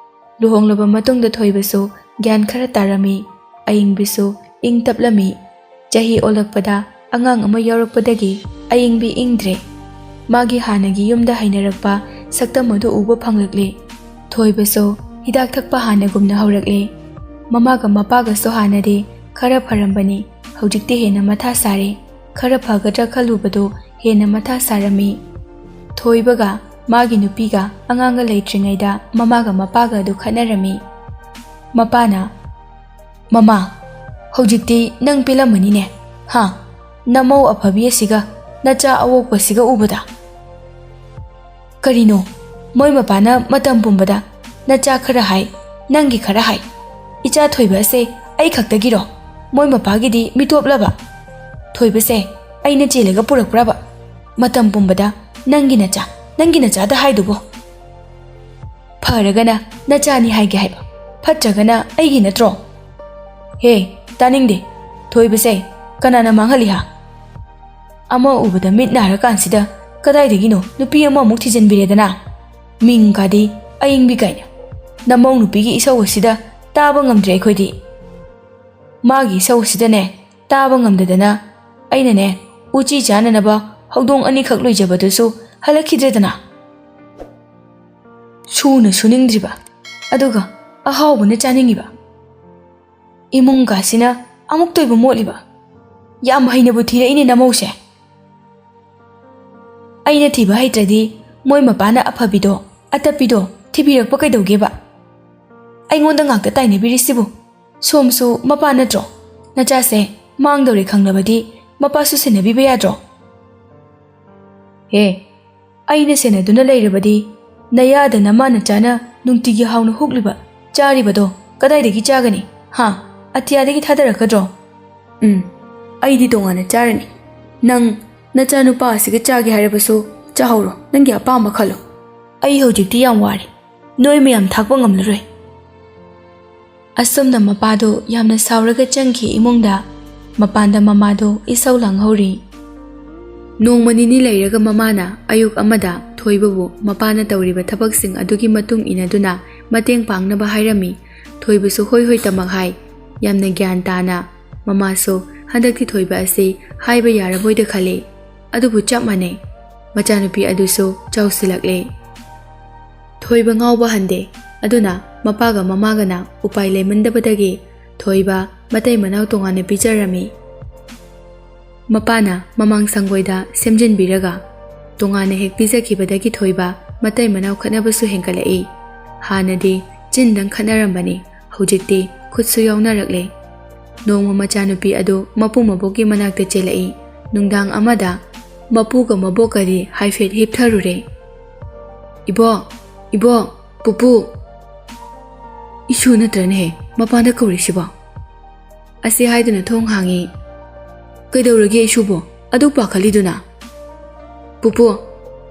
ꯂꯨꯍꯣꯡꯂꯕ ꯃꯇꯨꯡꯗ ꯊꯣꯏꯕꯁꯨ ꯒ꯭ꯌꯥꯟ ꯈꯔ ꯇꯥꯔꯝꯃꯤ, ꯑꯌꯤꯡꯕꯤꯁꯨ ꯏꯪ ꯇꯞꯂꯝꯃꯤ꯫ ꯆꯍꯤ ꯑꯣꯜꯂꯛꯄꯗ ꯑꯉꯥꯡ ꯑꯃ ꯌꯥꯎꯔꯛꯄꯗꯒꯤ ꯑꯌꯤꯡꯕꯤ ꯏꯪꯗ꯭ꯔꯦ꯫ ꯃꯥꯒꯤ ꯍꯥꯟꯅꯒꯤ ꯌꯨꯝꯗ ꯍꯩꯅꯔꯛꯄ ꯁꯛꯇꯝ ꯑꯗꯨ ꯎꯕ ꯐꯪꯂꯛꯂꯦ꯫ ꯊꯣꯏꯕꯁꯨ ꯍꯤꯗꯥꯛ ꯊꯛꯄ ꯍꯥꯟꯅꯒꯨꯝꯅ ꯍꯧꯔꯛꯂꯦ꯫ ꯃꯃꯥꯒ ꯃꯄꯥꯒꯁꯨ ꯍꯥꯟꯅꯗꯤ ꯈꯔ ꯐꯔꯝꯕꯅꯤ, ꯍꯧꯖꯤꯛꯇꯤ ꯍꯦꯟꯅ ꯃꯊꯥ ꯁꯥꯔꯦ꯫ ꯈꯔ ꯐꯒꯗ꯭ꯔꯥ ꯈꯜꯂꯨꯕꯗꯨ ꯍꯦꯟꯅ ꯃꯊꯥ ꯁꯥꯔꯝꯃꯤ꯫ ꯊꯣꯏꯕꯒ ꯃꯥꯒꯤ ꯅꯨꯄꯤꯒ ꯑꯉꯥꯡꯒ ꯂꯩꯇ꯭ꯔꯤꯉꯩꯗ ꯃꯃꯥꯒ ꯃꯄꯥꯒ ꯑꯗꯨ ꯈꯠꯅꯔꯝꯃꯤ꯫ ꯃꯄꯥꯅ, "ꯃꯃꯥ, ꯍꯧꯖꯤꯛꯇꯤ ꯅꯪ ꯄꯦꯜꯂꯝꯃꯅꯤꯅꯦ, ꯍꯥ? ꯅꯃꯧ ꯑꯐꯕꯤ ꯑꯁꯤꯒ ꯅꯆꯥ ꯑꯋꯣꯛꯄꯁꯤꯒ ꯎꯕꯗ?" "ꯀꯔꯤꯅꯣ? ꯃꯣꯏ ꯃꯄꯥꯅ ꯃꯇꯝ ꯄꯨꯝꯕꯗ ꯅꯆꯥ ꯈꯔ ꯍꯥꯏ, ꯅꯪꯒꯤ ꯈꯔ ꯍꯥꯏ꯫ ꯏꯆꯥ ꯊꯣꯏꯕ ꯑꯁꯦ ꯑꯩ ꯈꯛꯇꯒꯤꯔꯣ? ꯃꯣꯏ ꯃꯄꯥꯒꯤꯗꯤ ꯃꯤꯇꯣꯞꯂꯕ? ꯊꯣꯏꯕꯁꯦ ꯑꯩꯅ ꯆꯦꯜꯂꯒ ꯄꯨꯔꯛꯄ꯭ꯔꯕ? ꯃꯇꯝ ꯄꯨꯝꯕꯗ ꯅꯪꯒꯤ ꯅꯆꯥ, ꯅꯪꯒꯤ ꯅꯆꯥꯗ ꯍꯥꯏꯗꯨꯕꯨ?" "ꯐꯔꯒꯅ ꯅꯆꯥꯅꯤ ꯍꯥꯏꯒꯦ ꯍꯥꯏꯕ, ꯐꯠꯇ꯭ꯔꯒꯅ ꯑꯩꯒꯤ ꯅꯠꯇ꯭ꯔꯣ?" "ꯍꯦ, ꯇꯥꯅꯤꯡꯗꯦ꯫ ꯊꯣꯏꯕꯁꯦ ꯀꯅꯥꯅ ꯃꯥꯡꯍꯜꯂꯤ ꯍꯥ? ꯑꯃ ꯎꯕꯗ ꯃꯤꯠ ꯅꯥꯔꯀꯥꯟꯁꯤꯗ ꯀꯗꯥꯏꯗꯒꯤꯅꯣ ꯅꯨꯄꯤ ꯑꯃꯃꯨꯛ ꯊꯤꯖꯤꯟꯕꯤꯔꯦꯗꯅ? ꯃꯤꯡ ꯀꯥꯗꯤ ꯑꯌꯤꯡꯕꯤ ꯀꯥꯏꯅ꯫ ꯅꯃꯧ ꯅꯨꯄꯤꯒꯤ ꯏꯁꯧ ꯑꯁꯤꯗ ꯇꯥꯕ ꯉꯝꯗ꯭ꯔꯦ ꯑꯩꯈꯣꯏꯗꯤ꯫ ꯃꯥꯒꯤ ꯏꯁꯧ ꯑꯁꯤꯗꯅꯦ ꯇꯥꯕ ꯉꯝꯗꯗꯅ ꯑꯩꯅꯅꯦ ꯎꯆꯤ ꯆꯥꯅꯅꯕ ꯍꯧꯗꯣꯡ ꯑꯅꯤꯈꯛ ꯂꯣꯏꯖꯕꯗꯨꯁꯨ ꯍꯜꯂꯛꯈꯤꯗ꯭ꯔꯦꯗꯅ꯫ ꯁꯨꯅ ꯁꯨꯅꯤꯡꯗ꯭ꯔꯤꯕ, ꯑꯗꯨꯒ ꯑꯍꯥꯎꯕꯅ ꯆꯥꯅꯤꯡꯉꯤꯕ꯫ ꯏꯃꯨꯡ ꯀꯥꯁꯤꯅ ꯑꯃꯨꯛꯇꯣꯏꯕ ꯃꯣꯠꯂꯤꯕ꯫ ꯌꯥꯝ ꯍꯩꯅꯕꯨ ꯊꯤꯔꯛꯏꯅꯦ ꯅꯃꯧꯁꯦ꯫ ꯑꯩꯅ ꯊꯤꯕ ꯍꯩꯇ꯭ꯔꯗꯤ ꯃꯣꯏ ꯃꯄꯥꯅ ꯑꯐꯕꯤꯗꯣ, ꯑꯇꯞꯄꯤꯗꯣ ꯊꯤꯕꯤꯔꯛꯄ ꯀꯩꯗꯧꯒꯦꯕ? ꯑꯩꯉꯣꯟꯗ ꯉꯥꯛꯇ ꯇꯥꯏꯅꯕꯤꯔꯤꯁꯤꯕꯨ? ꯁꯣꯝꯁꯨ ꯃꯄꯥ ꯅꯠꯇ꯭ꯔꯣ? ꯅꯆꯥꯁꯦ ꯃꯥꯡꯗꯧꯔꯦ ꯈꯪꯂꯕꯗꯤ ꯃꯄꯥꯁꯨ ꯁꯦꯟꯅꯕꯤꯕ ꯌꯥꯗ꯭ꯔꯣ? ꯍꯦ, ꯑꯩꯅ ꯁꯦꯟꯅꯗꯨꯅ ꯂꯩꯔꯕꯗꯤ ꯅꯌꯥꯗ ꯅꯃꯥ ꯅꯆꯥꯅ ꯅꯨꯡꯇꯤꯒꯤ ꯍꯥꯎꯅ ꯍꯨꯛꯂꯤꯕ, ꯆꯥꯔꯤꯕꯗꯣ ꯀꯗꯥꯏꯗꯒꯤ ꯆꯥꯒꯅꯤ? ꯍꯥ? ꯑꯇꯤꯌꯥꯗꯒꯤ ꯊꯥꯗꯔꯛꯀꯗ꯭ꯔꯣ? ꯎꯝ, ꯑꯩꯗꯤ ꯇꯣꯉꯥꯟꯅ ꯆꯥꯔꯅꯤ꯫ ꯅꯪ ꯅꯆꯥꯅꯨꯄꯥ ꯑꯁꯤꯒ ꯆꯥꯒꯦ ꯍꯥꯏꯔꯕꯁꯨ ꯆꯥꯍꯧꯔꯣ, ꯅꯪꯒꯤ ꯑꯄꯥꯝꯕ ꯈꯜꯂꯣ꯫ ꯑꯩ ꯍꯧꯖꯤꯛꯇꯤ ꯌꯥꯝ ꯋꯥꯔꯦ, ꯅꯣꯏ ꯃꯌꯥꯝ ꯊꯥꯛꯄ ꯉꯝꯂꯔꯣꯏ꯫ ꯑꯁꯨꯝꯅ ꯃꯄꯥꯗꯣ ꯌꯥꯝꯅ ꯁꯥꯎꯔꯒ ꯆꯪꯈꯤ ꯏꯃꯨꯡꯗ꯫ ꯃꯄꯥꯟꯗ ꯃꯃꯥꯗꯣ ꯏꯁꯧ ꯂꯥꯡꯍꯧꯔꯤ꯫ ꯅꯣꯡꯃ ꯅꯤꯅꯤ ꯂꯩꯔꯒ ꯃꯃꯥꯅ ꯑꯌꯨꯛ ꯑꯃꯗ ꯊꯣꯏꯕꯕꯨ ꯃꯄꯥꯅ ꯇꯧꯔꯤꯕ ꯊꯕꯛꯁꯤꯡ ꯑꯗꯨꯒꯤ ꯃꯇꯨꯡ ꯏꯟꯅꯗꯨꯅ ꯃꯇꯦꯡ ꯄꯥꯡꯅꯕ ꯍꯥꯏꯔꯝꯃꯤ꯫ ꯊꯣꯏꯕꯁꯨ ꯍꯣꯏ ꯍꯣꯏ ꯇꯃꯛ ꯍꯥꯏ꯫ ꯌꯥꯝꯅ ꯒ꯭ꯌꯥꯟ ꯇꯥꯅ꯫ ꯃꯃꯥꯁꯨ ꯍꯟꯗꯛꯇꯤ ꯊꯣꯏꯕ ꯑꯁꯤ ꯍꯥꯏꯕ ꯌꯥꯔꯕꯣꯏꯗ ꯈꯜꯂꯤ꯫ ꯑꯗꯨꯕꯨ ꯆꯞ ꯃꯥꯟꯅꯩ꯫ ꯃꯆꯥꯅꯨꯄꯤ ꯑꯗꯨꯁꯨ ꯆꯥꯎꯁꯤꯜꯂꯛꯂꯦ꯫ ꯊꯣꯏꯕ ꯉꯥꯎꯕ ꯍꯟꯗꯦ꯫ ꯑꯗꯨꯅ ꯃꯄꯥꯒ ꯃꯃꯥꯒꯅ ꯎꯄꯥꯏ ꯂꯩꯃꯟꯗꯕꯗꯒꯤ ꯊꯣꯏꯕ ꯃꯇꯩ ꯃꯅꯥꯎ ꯇꯣꯉꯥꯟꯅ ꯄꯤꯖꯔꯝꯃꯤ꯫ ꯃꯄꯥꯅ ꯃꯃꯥꯡ ꯁꯪꯒꯣꯏꯗ ꯁꯦꯝꯖꯤꯟꯕꯤꯔꯒ ꯇꯣꯉꯥꯟꯅ ꯍꯦꯛ ꯄꯤꯖꯈꯤꯕꯗꯒꯤ ꯊꯣꯏꯕ ꯃꯇꯩ ꯃꯅꯥꯎ ꯈꯠꯅꯕꯁꯨ ꯍꯦꯟꯒꯠꯂꯛꯏ꯫ ꯍꯥꯟꯅꯗꯤ ꯆꯤꯟꯗꯪ ꯈꯠꯅꯔꯝꯕꯅꯤ, ꯍꯧꯖꯤꯛꯇꯤ ꯈꯨꯠꯁꯨ ꯌꯥꯎꯅꯔꯛꯂꯦ꯫ ꯅꯣꯡꯃ ꯃꯆꯥꯅꯨꯄꯤ ꯑꯗꯨ ꯃꯄꯨ ꯃꯕꯣꯛꯀꯤ ꯃꯅꯥꯛꯇ ꯆꯦꯜꯂꯛꯏ꯫ ꯅꯨꯡꯗꯥꯡ ꯑꯃꯗ ꯃꯄꯨꯒ ꯃꯕꯣꯛꯀꯗꯤ ꯍꯥꯏꯐꯦꯠ ꯍꯤꯞꯊꯔꯨꯔꯦ꯫ "ꯏꯕꯣꯛ, ꯏꯕꯣꯛ, ꯄꯨꯄꯨ!" "ꯏꯁꯨ ꯅꯠꯇ꯭ꯔꯅꯦꯍꯦ ꯃꯄꯥꯟꯗ ꯀꯧꯔꯤꯁꯤꯕꯣ?" ꯑꯁꯤ ꯍꯥꯏꯗꯨꯅ ꯊꯣꯡ ꯍꯥꯡꯉꯤ꯫ "ꯀꯩꯗꯧꯔꯒꯦ ꯏꯁꯨꯕꯣ? ꯑꯗꯨ ꯄꯥꯈꯠꯂꯤꯗꯨꯅ?" "ꯄꯨꯄꯨ,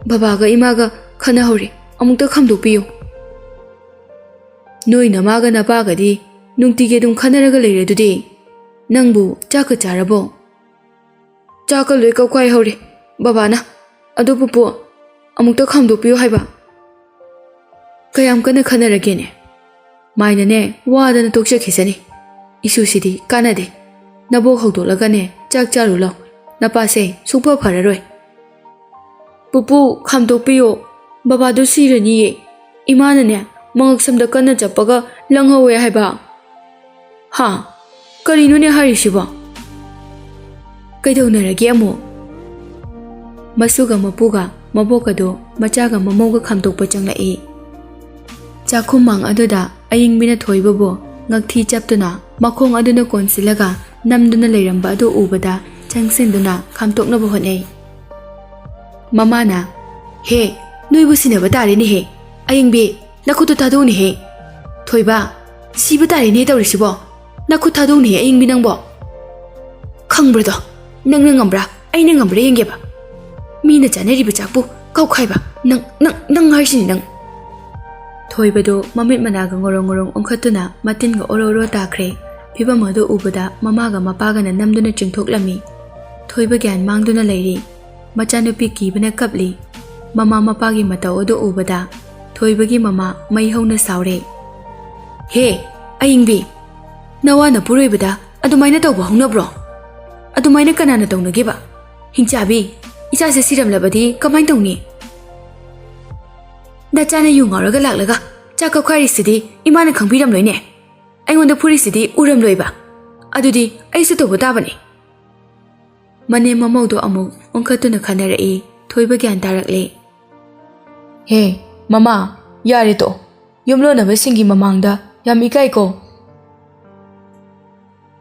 ꯕꯕꯥꯒ ꯏꯃꯥꯒ ꯈꯟꯅꯍꯧꯔꯦ, ꯑꯃꯨꯛꯇ ꯈꯥꯝꯗꯣꯛꯄꯤꯌꯨ꯫" "ꯅꯣꯏ ꯅꯃꯥꯒ ꯅꯄꯥꯒꯗꯤ ꯅꯨꯡꯇꯤꯒꯤ ꯑꯗꯨꯝ ꯈꯟꯅꯔꯒ ꯂꯩꯔꯗꯨꯗꯤ꯫ ꯅꯪꯕꯨ ꯆꯥꯛꯀ ꯆꯥꯔꯕꯣ?" "ꯆꯥꯛꯀ ꯂꯣꯏ ꯀꯧꯈꯥꯏ ꯍꯧꯔꯦ ꯕꯕꯥꯅ꯫ ꯑꯗꯨ ꯄꯨꯄꯨ, ꯑꯃꯨꯛꯇ ꯈꯥꯝꯗꯣꯛꯄꯤꯌꯨ ꯍꯥꯏꯕ꯫" "ꯀꯌꯥꯝ ꯀꯟꯅ ꯈꯟꯅꯔꯒꯦꯅꯦ?" "ꯃꯥꯏꯅꯅꯦ ꯋꯥꯗꯅ ꯇꯣꯛꯆꯈꯤꯁꯅꯤ꯫ ꯏꯁꯨꯁꯤꯗꯤ ꯀꯥꯟꯅꯗꯦ꯫ ꯅꯕꯣꯛ ꯍꯧꯗꯣꯛꯂꯒꯅꯦ ꯆꯥꯛ ꯆꯥꯔꯨ ꯂꯥꯎ꯫ ꯅꯄꯥꯁꯦ ꯁꯨꯡꯐ ꯐꯔꯔꯣꯏ꯫ "ꯄꯨꯄꯨ, ꯈꯥꯝꯗꯣꯛꯄꯤꯌꯣ, ꯕꯕꯥꯗꯣ ꯁꯤꯔꯅꯤꯌꯦ꯫ ꯏꯃꯥꯅꯅꯦ, ꯃꯉꯛꯁꯝꯗ ꯀꯟꯅ ꯆꯞꯄꯒ ꯂꯪꯍꯧꯋꯦ ꯍꯥꯏꯕ"꯫ "ꯍꯥ? ꯀꯔꯤꯅꯣꯅꯦ ꯍꯥꯏꯔꯤꯁꯤꯕꯣ? ꯀꯩꯗꯧꯅꯔꯒꯦ ꯑꯃꯨꯛ?" ꯃꯁꯨꯒ ꯃꯄꯨꯒ ꯃꯕꯣꯛꯀꯗꯣ ꯃꯆꯥꯒ ꯃꯃꯧꯒ ꯈꯥꯝꯗꯣꯛꯄ ꯆꯪꯂꯛꯏ꯫ ꯆꯥꯛꯈꯨꯝꯃꯥꯡ ꯑꯗꯨꯗ ꯑꯏꯪꯕꯤꯅ ꯊꯣꯏꯕꯕꯨ ꯉꯛꯊꯤ ꯆꯞꯇꯨꯅ ꯃꯈꯣꯡ ꯑꯗꯨꯅ ꯀꯣꯟꯁꯤꯜꯂꯒ ꯅꯝꯗꯨꯅ ꯂꯩꯔꯝꯕ ꯑꯗꯨ ꯎꯕꯗ ꯆꯪꯁꯤꯟꯗꯨꯅ ꯈꯥꯝꯇꯣꯛꯅꯕ ꯍꯣꯠꯅꯩ꯫ ꯃꯃꯥꯅ, "ꯍꯦ, ꯅꯣꯏꯕꯨ ꯁꯤꯟꯅꯕ ꯇꯥꯔꯦꯅꯦꯍꯦ꯫ ꯑꯏꯪꯕꯤ, ꯅꯈꯨꯠꯇꯨ ꯊꯥꯗꯣꯛꯎꯅꯦꯍꯦ꯫ ꯊꯣꯏꯕ, ꯁꯤꯕ ꯇꯥꯔꯦꯅꯦ ꯇꯧꯔꯤꯁꯤꯕꯣ꯫ ꯅꯈꯨꯠ ꯊꯥꯗꯣꯛꯎꯅꯦꯍꯦ ꯑꯏꯪꯕꯤ ꯅꯪꯕꯣ꯫ ꯈꯪꯕ꯭ꯔꯗꯣ? ꯅꯪꯅ ꯉꯝꯕ꯭ꯔꯥ? ꯑꯩꯅ ꯉꯝꯕ꯭ꯔꯥ ꯌꯦꯡꯒꯦꯕ꯫ ꯃꯤꯅ ꯆꯥꯅꯔꯤꯕ ꯆꯥꯛꯄꯨ ꯀꯥꯎꯈꯥꯏꯕ꯫ ꯅꯪ, ꯅꯪ, ꯅꯪ ꯍꯥꯏꯁꯤꯅꯤ ꯅꯪ"꯫ ꯊꯣꯏꯕꯗꯣ ꯃꯃꯤꯠ ꯃꯅꯥꯒ ꯉꯣꯔꯣꯡ ꯉꯣꯔꯣꯡ ꯑꯣꯟꯈꯠꯇꯨꯅ ꯃꯇꯤꯟꯒ ꯑꯣꯔꯣ ꯑꯣꯔꯣ ꯇꯥꯈ꯭ꯔꯦ꯫ ꯐꯤꯕꯝ ꯑꯗꯨ ꯎꯕꯗ ꯃꯃꯥꯒ ꯃꯄꯥꯒꯅ ꯅꯝꯗꯨꯅ ꯆꯤꯡꯊꯣꯛꯂꯝꯃꯤ꯫ ꯊꯣꯏꯕ ꯒ꯭ꯌꯥꯟ ꯃꯥꯡꯗꯨꯅ ꯂꯩꯔꯤ꯫ ꯃꯆꯥꯅꯨꯄꯤ ꯀꯤꯕꯅ ꯀꯞꯂꯤ꯫ ꯃꯃꯥ ꯃꯄꯥꯒꯤ ꯃꯇꯧ ꯑꯗꯨ ꯎꯕꯗ ꯊꯣꯏꯕꯒꯤ ꯃꯃꯥ ꯃꯩ ꯍꯧꯅ ꯁꯥꯎꯔꯦ꯫ "ꯍꯦ, ꯑꯏꯪꯕꯤ, ꯅꯋꯥ ꯅꯄꯨꯔꯣꯏꯕꯗ ꯑꯗꯨꯃꯥꯏꯅ ꯇꯧꯕ ꯍꯧꯅꯕ꯭ꯔꯣ? ꯑꯗꯨꯃꯥꯏꯅ ꯀꯅꯥꯅ ꯇꯧꯅꯒꯦꯕ? ꯍꯤꯡꯆꯥꯕꯤ, ꯏꯆꯥꯁꯦ ꯁꯤꯔꯝꯂꯕꯗꯤ ꯀꯃꯥꯏꯅ ꯇꯧꯅꯤ? ꯅꯆꯥꯅ ꯌꯨ ꯉꯥꯎꯔꯒ ꯂꯥꯛꯂꯒ ꯆꯥꯛ ꯀꯞꯈꯥꯏꯔꯤꯁꯤꯗꯤ ꯏꯃꯥꯅ ꯈꯪꯕꯤꯔꯝꯂꯣꯏꯅꯦ꯫ ꯑꯩꯉꯣꯟꯗ ꯐꯨꯔꯤꯁꯤꯗꯤ ꯎꯔꯝꯂꯣꯏꯕ꯫ ꯑꯗꯨꯗꯤ ꯑꯩꯁꯨ ꯇꯧꯕ ꯇꯥꯕꯅꯤ"꯫ ꯃꯅꯦꯝ ꯃꯃꯧꯗꯣ ꯑꯃꯨꯛ ꯑꯣꯟꯈꯠꯇꯨꯅ ꯈꯟꯅꯔꯛꯏ꯫ ꯊꯣꯏꯕ ꯒ꯭ꯌꯥꯟ ꯇꯥꯔꯛꯂꯦ꯫ "ꯍꯦ, ꯃꯃꯥ, ꯌꯥꯔꯦ ꯇꯣꯛꯑꯣ꯫ ꯌꯨꯝꯂꯣꯟꯅꯕꯁꯤꯡꯒꯤ ꯃꯃꯥꯡꯗ ꯌꯥꯝ ꯏꯀꯥꯏꯀꯣ꯫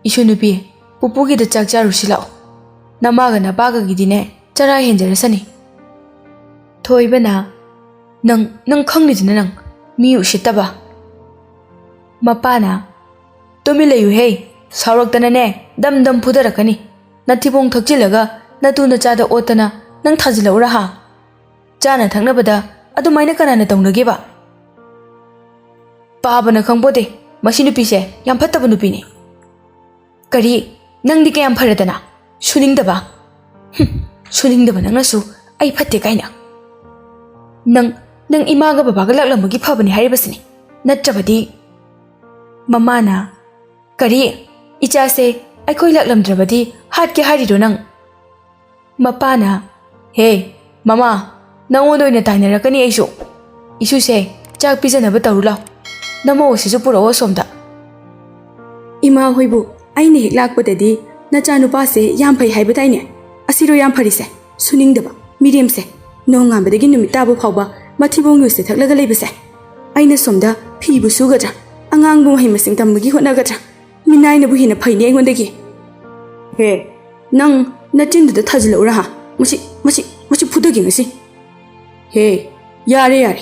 ꯏꯁꯨ ꯅꯨꯄꯤ, ꯄꯨꯄꯨꯒꯤꯗ ꯆꯥꯛ ꯆꯥꯔꯨꯁꯤ ꯂꯥꯛꯑꯣ꯫ ꯅꯃꯥꯒ ꯅꯄꯥꯒꯒꯤꯗꯤꯅꯦ, ꯆꯔꯥ ꯍꯦꯟꯖꯔꯁꯅꯤ"꯫ ꯊꯣꯏꯕꯅ, "ꯅꯪ, ꯅꯪ ꯈꯪꯂꯤꯗꯨꯅ ꯅꯪ, ꯃꯤ ꯎꯁꯤꯠꯇꯕ"꯫ ꯃꯄꯥꯅ, "ꯇꯨꯃꯤꯟ ꯂꯩꯌꯨꯍꯦ, ꯁꯥꯎꯔꯛꯇꯅꯅꯦ, ꯗꯝ ꯗꯝ ꯐꯨꯗꯔꯛꯀꯅꯤ꯫ ꯅꯊꯤꯕꯣꯡ ꯊꯛꯆꯤꯜꯂꯒ ꯅꯇꯨ ꯅꯆꯥꯗ ꯑꯣꯠꯇꯅ ꯅꯪ ꯊꯥꯖꯤꯜꯂꯛꯎꯔꯥ ꯍꯥ? ꯆꯥꯅ ꯊꯛꯅꯕꯗ ꯑꯗꯨꯃꯥꯏꯅ ꯀꯅꯥꯅ ꯇꯧꯅꯒꯦꯕ? ꯄꯥꯕꯅ ꯈꯪꯄꯣꯠꯇꯦ, ꯃꯁꯤ ꯅꯨꯄꯤꯁꯦ ꯌꯥꯝ ꯐꯠꯇꯕ ꯅꯨꯄꯤꯅꯤ"꯫ "ꯀꯔꯤ? ꯅꯪꯗꯤ ꯀꯌꯥꯝ ꯐꯔꯗꯅ? ꯁꯨꯅꯤꯡꯗꯕ? ꯍꯨꯝ, ꯁꯨꯅꯤꯡꯗꯕ ꯅꯪꯅꯁꯨ ꯑꯩ ꯐꯠꯇꯦ ꯀꯥꯏꯅ? ꯅꯪ, ꯅꯪ ꯏꯃꯥꯒ ꯕꯕꯥꯒ ꯂꯥꯛꯂꯝꯕꯒꯤ ꯐꯕꯅꯤ ꯍꯥꯏꯔꯤꯕꯁꯤꯅꯤ꯫ ꯅꯠꯇ꯭ꯔꯕꯗꯤ"꯫ ꯃꯃꯥꯅ, "ꯀꯔꯤ? ꯏꯆꯥꯁꯦ ꯑꯩꯈꯣꯏ ꯂꯥꯛꯂꯝꯗ꯭ꯔꯕꯗꯤ ꯍꯥꯠꯀꯦ ꯍꯥꯏꯔꯤꯔꯣ ꯅꯪ?" ꯃꯄꯥꯅ, "ꯍꯦ, "ꯃꯃꯥ, ꯅꯪꯉꯣꯟꯗ ꯑꯣꯏꯅ ꯇꯥꯏꯅꯔꯛꯀꯅꯤ ꯑꯩꯁꯨ꯫ ꯏꯁꯨꯁꯦ, ꯆꯥꯛ ꯄꯤꯖꯅꯕ ꯇꯧꯔꯨ ꯂꯥꯎ꯫ ꯅꯃꯧ ꯑꯁꯤꯁꯨ ꯄꯨꯔꯛꯑꯣ ꯑꯁꯣꯝꯗ꯫" "ꯏꯃꯥ ꯍꯣꯏꯕꯨ ꯑꯩꯅ ꯍꯦꯛ ꯂꯥꯛꯄꯗꯗꯤ ꯅꯆꯥꯅꯨꯄꯥꯁꯦ ꯌꯥꯝ ꯐꯩ ꯍꯥꯏꯕ ꯇꯥꯏꯅꯦ꯫ ꯑꯁꯤꯔꯣ ꯌꯥꯝ ꯐꯔꯤꯁꯦ? ꯁꯨꯅꯤꯡꯗꯕ, ꯃꯤꯔꯦꯝꯁꯦ꯫ ꯅꯣꯡꯉꯥꯟꯕꯗꯒꯤ ꯅꯨꯃꯤꯠ ꯇꯥꯕ ꯐꯥꯎꯕ ꯃꯊꯤꯕꯣꯡ ꯌꯨꯁꯦ ꯊꯛꯂꯒ ꯂꯩꯕꯁꯦ꯫ ꯑꯩꯅ ꯁꯣꯝꯗ ꯐꯤꯕꯨ ꯁꯨꯒꯗ꯭ꯔꯥ, ꯑꯉꯥꯡꯕꯨ ꯃꯍꯩ ꯃꯁꯤꯡ ꯇꯝꯕꯒꯤ ꯍꯣꯠꯅꯒꯗ꯭ꯔꯥ? ꯃꯤꯅꯥꯏꯅꯕꯨ ꯍꯦꯟꯅ ꯐꯩꯅꯦ ꯑꯩꯉꯣꯟꯗꯒꯤ꯫" "ꯍꯦ, ꯅꯪ ꯅꯆꯤꯟꯗꯨꯗ ꯊꯥꯖꯤꯜꯂꯛꯎꯔꯥ ꯍꯥ? ꯃꯁꯤ, ꯃꯁꯤ, ꯃꯁꯤ ꯐꯨꯗꯒꯦ ꯉꯁꯤ꯫" "ꯍꯦ, ꯌꯥꯔꯦ, ꯌꯥꯔꯦ꯫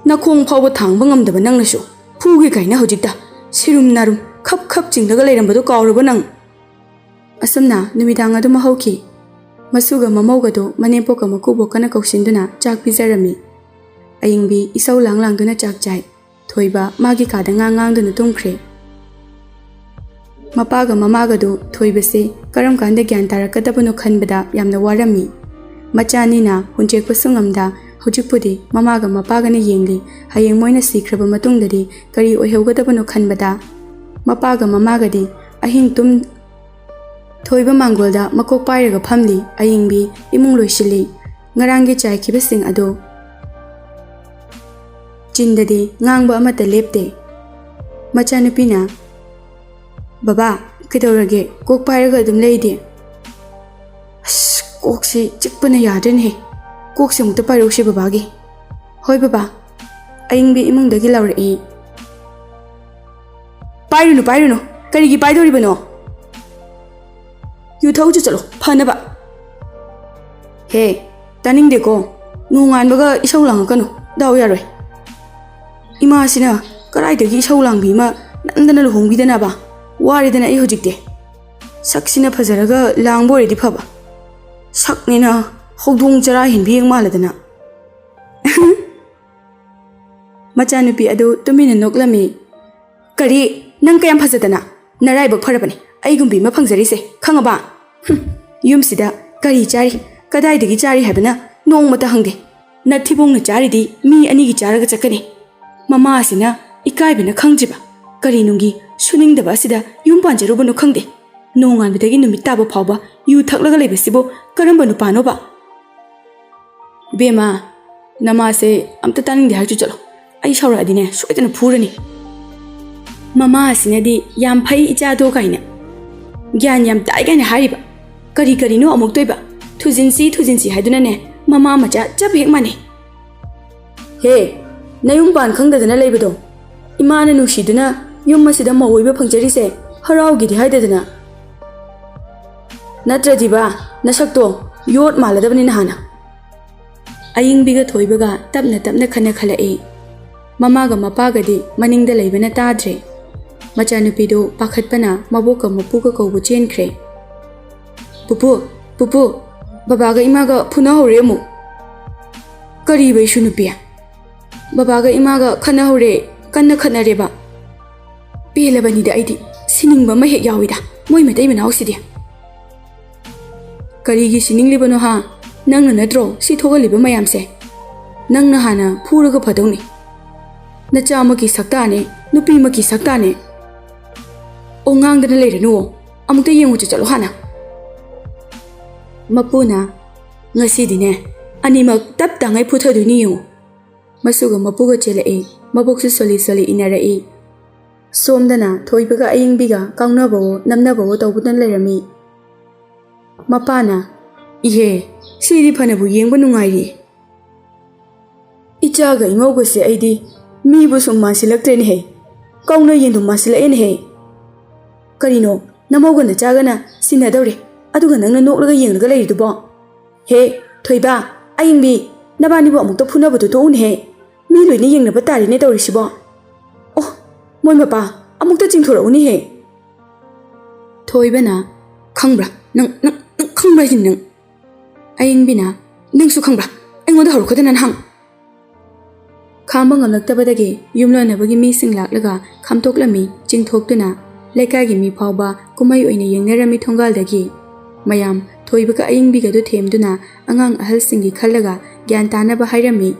ꯅꯈꯣꯡ ꯐꯥꯎꯕ ꯊꯥꯡꯕ ꯉꯝꯗꯕ ꯅꯪꯅꯁꯨ ꯐꯨꯒꯦ ꯀꯥꯏꯅ ꯍꯧꯖꯤꯛꯇ ꯁꯤꯔꯨꯝ ꯅꯥꯔꯨꯝ ꯈꯞ ꯈꯞ ꯆꯤꯡꯂꯒ ꯂꯩꯔꯝꯕꯗꯣ ꯀꯥꯎꯔꯕ ꯅꯪ?" ꯑꯁꯨꯝꯅ ꯅꯨꯃꯤꯗꯥꯡ ꯑꯗꯨꯃ ꯍꯧꯈꯤ꯫ ꯃꯁꯨꯒ ꯃꯃꯧꯒꯗꯨ ꯃꯅꯦꯝꯄꯣꯛꯀ ꯃꯀꯨꯕꯣꯛꯀꯅ ꯀꯧꯁꯤꯟꯗꯨꯅ ꯆꯥꯛ ꯄꯤꯖꯔꯝꯃꯤ꯫ ꯑꯌꯤꯡꯕꯤ ꯏꯁꯧ ꯂꯥꯡ ꯂꯥꯡꯗꯨꯅ ꯆꯥꯛ ꯆꯥꯏ꯫ ꯊꯣꯏꯕ ꯃꯥꯒꯤ ꯀꯥꯗ ꯉꯥꯡ ꯉꯥꯡꯗꯨꯅ ꯇꯨꯝꯈ꯭ꯔꯦ꯫ ꯃꯄꯥꯒ ꯃꯃꯥꯒꯗꯨ ꯊꯣꯏꯕꯁꯦ ꯀꯔꯝ ꯀꯥꯟꯗ ꯒ꯭ꯌꯥꯟ ꯇꯥꯔꯛꯀꯗꯕꯅꯣ ꯈꯟꯕꯗ ꯌꯥꯝꯅ ꯋꯥꯔꯝꯃꯤ꯫ ꯃꯆꯥꯅꯤꯅ ꯍꯨꯟꯆꯦꯛꯄꯁꯨ ꯉꯝꯗ ꯍꯧꯖꯤꯛꯄꯨꯗꯤ ꯃꯃꯥꯒ ꯃꯄꯥꯒꯅ ꯌꯦꯡꯂꯤ꯫ ꯍꯌꯦꯡ ꯃꯣꯏꯅ ꯁꯤꯈ꯭ꯔꯕ ꯃꯇꯨꯡꯗꯗꯤ ꯀꯔꯤ ꯑꯣꯏꯍꯧꯒꯗꯕꯅꯣ ꯈꯟꯕꯗ ꯃꯄꯥꯒ ꯃꯃꯥꯒꯗꯤ ꯑꯍꯤꯡ ꯇꯨꯝ ꯊꯣꯏꯕ ꯃꯥꯡꯒꯣꯜꯗ ꯃꯀꯣꯛ ꯄꯥꯏꯔꯒ ꯐꯝꯂꯤ꯫ ꯑꯌꯤꯡꯕꯤ ꯏꯃꯨꯡ ꯂꯣꯏꯁꯤꯜꯂꯤ꯫ ꯉꯔꯥꯡꯒꯤ ꯆꯥꯏꯈꯤꯕꯁꯤꯡ ꯑꯗꯨ ꯆꯤꯟꯗꯗꯤ ꯉꯥꯡꯕ ꯑꯃꯠꯇ ꯂꯦꯞꯇꯦ꯫ ꯃꯆꯥꯅꯨꯄꯤꯅ, "ꯕꯕꯥ, ꯀꯩꯗꯧꯔꯒꯦ? ꯀꯣꯛ ꯄꯥꯏꯔꯒ ꯑꯗꯨꯝ ꯂꯩꯗꯤ?" "ꯑꯁ, ꯀꯣꯛꯁꯤ ꯆꯤꯛꯄꯅ ꯌꯥꯗ꯭ꯔꯦꯅꯦꯍꯦ꯫ ꯀꯣꯛꯁꯦ ꯑꯃꯨꯛꯇ ꯄꯥꯏꯔꯛꯎꯁꯦ ꯕꯕꯥꯒꯤ꯫" "ꯍꯣꯏ ꯕꯕꯥ꯫" ꯑꯌꯤꯡꯕꯤ ꯏꯃꯨꯡꯗꯒꯤ ꯂꯥꯎꯔꯛꯏ꯫ "ꯄꯥꯏꯔꯨꯅꯨ, ꯄꯥꯏꯔꯨꯅꯨ꯫ ꯀꯔꯤꯒꯤ ꯄꯥꯏꯗꯣꯔꯤꯕꯅꯣ? ꯌꯨ ꯊꯛꯎ ꯆꯠꯂꯣ, ꯐꯅꯕ꯫" "ꯍꯦ, ꯇꯥꯅꯤꯡꯗꯦꯀꯣ꯫ ꯅꯣꯡꯉꯥꯟꯕꯒ ꯏꯁꯧ ꯂꯥꯡꯉꯛꯀꯅꯨ꯫ ꯗꯥꯎ ꯌꯥꯔꯣꯏ꯫ ꯏꯃꯥꯁꯤꯅ ꯀꯗꯥꯏꯗꯒꯤ ꯏꯁꯧ ꯂꯥꯡꯕꯤ ꯑꯃ ꯅꯝꯗꯅ ꯂꯨꯍꯣꯡꯕꯤꯗꯅꯕ? ꯋꯥꯔꯦꯗꯅ ꯑꯩ ꯍꯧꯖꯤꯛꯇꯤ꯫ ꯁꯛꯁꯤꯅ ꯐꯖꯔꯒ ꯂꯥꯡꯕ ꯑꯣꯏꯔꯗꯤ ꯐꯕ꯫ ꯁꯛꯅꯦꯅ ꯍꯧꯗꯣꯡ ꯆꯔꯥ ꯍꯦꯟꯕꯤ ꯍꯦꯛ ꯃꯥꯜꯂꯗꯅ꯫" ꯃꯆꯥꯅꯨꯄꯤ ꯑꯗꯨ ꯇꯨꯃꯤꯟꯅ ꯅꯣꯛꯂꯝꯃꯤ꯫ "ꯀꯔꯤ? ꯅꯪ ꯀꯌꯥꯝ ꯐꯖꯗꯅ? ꯅꯔꯥꯏꯕꯛ ꯐꯔꯕꯅꯤ ꯑꯩꯒꯨꯝꯕꯤ ꯑꯃ ꯐꯪꯖꯔꯤꯁꯦ, ꯈꯪꯉꯕ? ꯍꯨꯝ, ꯌꯨꯝꯁꯤꯗ ꯀꯔꯤ ꯆꯥꯔꯤ, ꯀꯗꯥꯏꯗꯒꯤ ꯆꯥꯔꯤ ꯍꯥꯏꯕꯅ ꯅꯣꯡꯃꯇ ꯍꯪꯗꯦ꯫ ꯅꯊꯤꯕꯣꯡꯅ ꯆꯥꯔꯤꯗꯤ ꯃꯤ ꯑꯅꯤꯒꯤ ꯆꯥꯔꯒ ꯆꯠꯀꯅꯤ꯫ ꯃꯃꯥ ꯑꯁꯤꯅ ꯏꯀꯥꯏꯕꯅ ꯈꯪꯗ꯭ꯔꯤꯕ, ꯀꯔꯤ ꯅꯨꯡꯒꯤ ꯁꯨꯅꯤꯡꯗꯕ ꯑꯁꯤꯗ ꯌꯨꯝ ꯄꯥꯟꯖꯔꯨꯕꯅꯣ ꯈꯪꯗꯦ꯫ ꯅꯣꯡꯉꯥꯟꯕꯗꯒꯤ ꯅꯨꯃꯤꯠ ꯇꯥꯕ ꯐꯥꯎꯕ ꯌꯨ ꯊꯛꯂꯒ ꯂꯩꯕꯁꯤꯕꯨ ꯀꯔꯝꯕ ꯅꯨꯄꯥꯅꯣꯕ?" ꯏꯕꯦꯝꯃ, ꯅꯃꯥꯁꯦ ꯑꯝꯇ ꯇꯥꯅꯤꯡꯗꯦ ꯍꯥꯏꯔꯁꯨ ꯆꯠꯂꯣ꯫ ꯑꯩ ꯁꯥꯎꯔꯛꯑꯗꯤꯅꯦ, ꯁꯣꯏꯗꯅ ꯐꯨꯔꯅꯤ꯫ ꯃꯃꯥ ꯑꯁꯤꯅꯗꯤ "ꯌꯥꯝ ꯐꯩ ꯏꯆꯥꯗꯣ" ꯀꯥꯏꯅ ꯒ꯭ꯌꯥꯟ ꯌꯥꯝ ꯇꯥꯏ ꯀꯥꯏꯅ ꯍꯥꯏꯔꯤꯕ꯫ ꯀꯔꯤ ꯀꯔꯤꯅꯣ ꯑꯃꯨꯛꯇꯣꯏꯕ? "ꯊꯨꯖꯤꯟꯁꯤ, ꯊꯨꯖꯤꯟꯁꯤ" ꯍꯥꯏꯗꯨꯅꯅꯦ, ꯃꯃꯥ ꯃꯆꯥ ꯆꯞ ꯍꯦꯛ ꯃꯥꯟꯅꯩ꯫ ꯍꯦ, ꯅꯌꯨꯝ ꯄꯥꯟ ꯈꯪꯗꯗꯅ ꯂꯩꯕꯗꯣ, ꯏꯃꯥꯅ ꯅꯨꯡꯁꯤꯗꯨꯅ ꯌꯨꯝ ꯑꯁꯤꯗ ꯃꯧ ꯑꯣꯏꯕ ꯐꯪꯖꯔꯤꯁꯦ ꯍꯔꯥꯎꯒꯦꯗꯤ ꯍꯥꯏꯗꯗꯅ꯫ ꯅꯠꯇ꯭ꯔꯗꯤꯕ, ꯅꯁꯛꯇꯣ ꯌꯣꯠ ꯃꯥꯜꯂꯗꯕꯅꯤ ꯅꯍꯥꯟꯅ꯫ ꯑꯏꯪꯕꯤꯒ ꯊꯣꯏꯕꯒ ꯇꯞꯅ ꯇꯞꯅ ꯈꯟꯅ ꯈꯜꯂꯛꯏ꯫ ꯃꯃꯥꯒ ꯃꯄꯥꯒꯗꯤ ꯃꯅꯤꯡꯗ ꯂꯩꯕꯅ ꯇꯥꯗ꯭ꯔꯦ꯫ ꯃꯆꯥꯅꯨꯄꯤꯗꯨ ꯄꯥꯈꯠꯄꯅ ꯃꯕꯣꯛꯀ ꯃꯄꯨꯒ ꯀꯧꯕ ꯆꯦꯟꯈ꯭ꯔꯦ꯫ "ꯄꯨꯄꯨ, ꯄꯨꯄꯨ, ꯕꯕꯥꯒ ꯏꯃꯥꯒ ꯐꯨꯅꯍꯧꯔꯦ ꯑꯃꯨꯛ꯫" "ꯀꯔꯤꯕ ꯏꯁꯨ ꯅꯨꯄꯤ?" "ꯕꯕꯥꯒ ꯏꯃꯥꯒ ꯈꯠꯅꯍꯧꯔꯦ, ꯀꯟꯅ ꯈꯠꯅꯔꯦꯕ꯫" "ꯄꯦꯜꯂꯕꯅꯤꯗ ꯑꯩꯗꯤ, ꯁꯤꯅꯤꯡꯕ ꯑꯃ ꯍꯦꯛ ꯌꯥꯎꯏꯗ ꯃꯣꯏ ꯃꯇꯩ ꯃꯅꯥꯎꯁꯤꯗꯤ꯫" "ꯀꯔꯤꯒꯤ ꯁꯤꯅꯤꯡꯂꯤꯕꯅꯣ ꯍꯥ? ꯅꯪꯅ ꯅꯠꯇ꯭ꯔꯣ ꯁꯤ ꯊꯣꯛꯍꯜꯂꯤꯕ ꯃꯌꯥꯝꯁꯦ? ꯅꯪꯅ ꯍꯥꯟꯅ ꯐꯨꯔꯒ ꯐꯗꯧꯅꯤ꯫ ꯅꯆꯥꯃꯛꯀꯤ ꯁꯛꯇꯥꯅꯦ, ꯅꯨꯄꯤꯃꯛꯀꯤ ꯁꯛꯇꯥꯅꯦ꯫ ꯑꯣ, ꯉꯥꯡꯗꯅ ꯂꯩꯔꯅꯨ, ꯑꯃꯨꯛꯇ ꯌꯦꯡꯉꯨ ꯆꯠꯂꯣ ꯍꯥꯟꯅ꯫" ꯃꯄꯨꯅ, "ꯉꯁꯤꯗꯤꯅꯦ, ꯑꯅꯤꯃꯛ ꯇꯞ ꯇꯥꯉꯩ ꯐꯨꯊꯗꯣꯏꯅꯤ ꯌꯦꯡꯉꯨ꯫" ꯃꯁꯨꯒ ꯃꯄꯨꯒ ꯆꯦꯜꯂꯛꯏ꯫ ꯃꯕꯣꯛꯁꯨ ꯁꯣꯜꯂꯤ ꯁꯣꯜꯂꯤ ꯏꯟꯅꯔꯛꯏ꯫ ꯁꯣꯝꯗꯅ ꯊꯣꯏꯕꯒ ꯑꯏꯪꯕꯤꯒ ꯀꯥꯎꯅꯕꯋꯣ ꯅꯝꯅꯕꯋꯣ ꯇꯧꯗꯨꯅ ꯂꯩꯔꯝꯃꯤ꯫ ꯃꯄꯥꯅ, "ꯏꯍꯦ, ꯁꯤꯗꯤ ꯐꯅꯕꯨ ꯌꯦꯡꯕ ꯅꯨꯡꯉꯥꯏꯔꯤ꯫ ꯏꯆꯥꯒ ꯏꯃꯧꯒꯁꯦ ꯑꯩꯗꯤ ꯃꯤꯕꯨ ꯁꯨꯝ ꯃꯥꯟꯁꯤꯜꯂꯛꯇ꯭ꯔꯦꯅꯦꯍꯦ꯫ ꯀꯥꯎꯅ ꯌꯦꯟꯗꯨꯝ ꯃꯥꯟꯁꯤꯜꯂꯛꯑꯦꯅꯦꯍꯦ꯫ ꯀꯔꯤꯅꯣ, ꯅꯃꯧꯒ ꯅꯆꯥꯒꯅ ꯁꯤꯟꯅꯗꯧꯔꯦ, ꯑꯗꯨꯒ ꯅꯪꯅ ꯅꯣꯛꯂꯒ ꯌꯦꯡꯂꯒ ꯂꯩꯔꯤꯗꯨꯕꯣ? ꯍꯦ, ꯊꯣꯏꯕ, ꯑꯏꯪꯕꯤ, ꯅꯕꯥꯅꯤꯕꯨ ꯑꯃꯨꯛꯇ ꯐꯨꯅꯕꯗꯨ ꯇꯣꯛꯎꯅꯦꯍꯦ꯫ ꯃꯤ ꯂꯣꯏꯅ ꯌꯦꯡꯅꯕ ꯇꯥꯔꯦꯅꯦ ꯇꯧꯔꯤꯁꯤꯕꯣ꯫ ꯑꯣ, ꯃꯣꯏ ꯃꯄꯥ, ꯑꯃꯨꯛꯇ ꯆꯤꯡꯊꯣꯔꯛꯎꯅꯦꯍꯦ꯫" ꯊꯣꯏꯕꯅ, "ꯈꯪꯕ꯭ꯔꯥ? ꯅꯪ, ꯅꯪ, ꯅꯪ ꯈꯪꯕ꯭ꯔꯥ ꯍꯥꯏꯁꯤꯅꯤ ꯅꯪ?" ꯑꯏꯪꯕꯤꯅ, "ꯅꯪꯁꯨ ꯈꯪꯕ꯭ꯔꯥ? ꯑꯩꯉꯣꯟꯗ ꯍꯧꯔꯛꯀꯗꯅ ꯅꯍꯥꯟ꯫" ꯈꯥꯝꯕ ꯉꯝꯂꯛꯇꯕꯗꯒꯤ ꯌꯨꯝꯂꯣꯟꯅꯕꯒꯤ ꯃꯤꯁꯤꯡ ꯂꯥꯛꯂꯒ ꯈꯥꯝꯇꯣꯛꯂꯝꯃꯤ, ꯆꯤꯡꯊꯣꯛꯇꯨꯅ꯫ ꯂꯩꯀꯥꯏꯒꯤ ꯃꯤ ꯐꯥꯎꯕ ꯀꯨꯝꯍꯩ ꯑꯣꯏꯅ ꯌꯦꯡꯅꯔꯝꯃꯤ ꯊꯣꯡꯒꯥꯜꯗꯒꯤ꯫ ꯃꯌꯥꯝ ꯊꯣꯏꯕꯒ ꯑꯏꯪꯕꯤꯒꯗꯨ ꯊꯦꯝꯗꯨꯅ ꯑꯉꯥꯡ ꯑꯍꯜꯁꯤꯡꯒꯤ ꯈꯜꯂꯒ ꯒ꯭ꯌꯥꯟ ꯇꯥꯅꯕ ꯍꯥꯏꯔꯝꯃꯤ꯫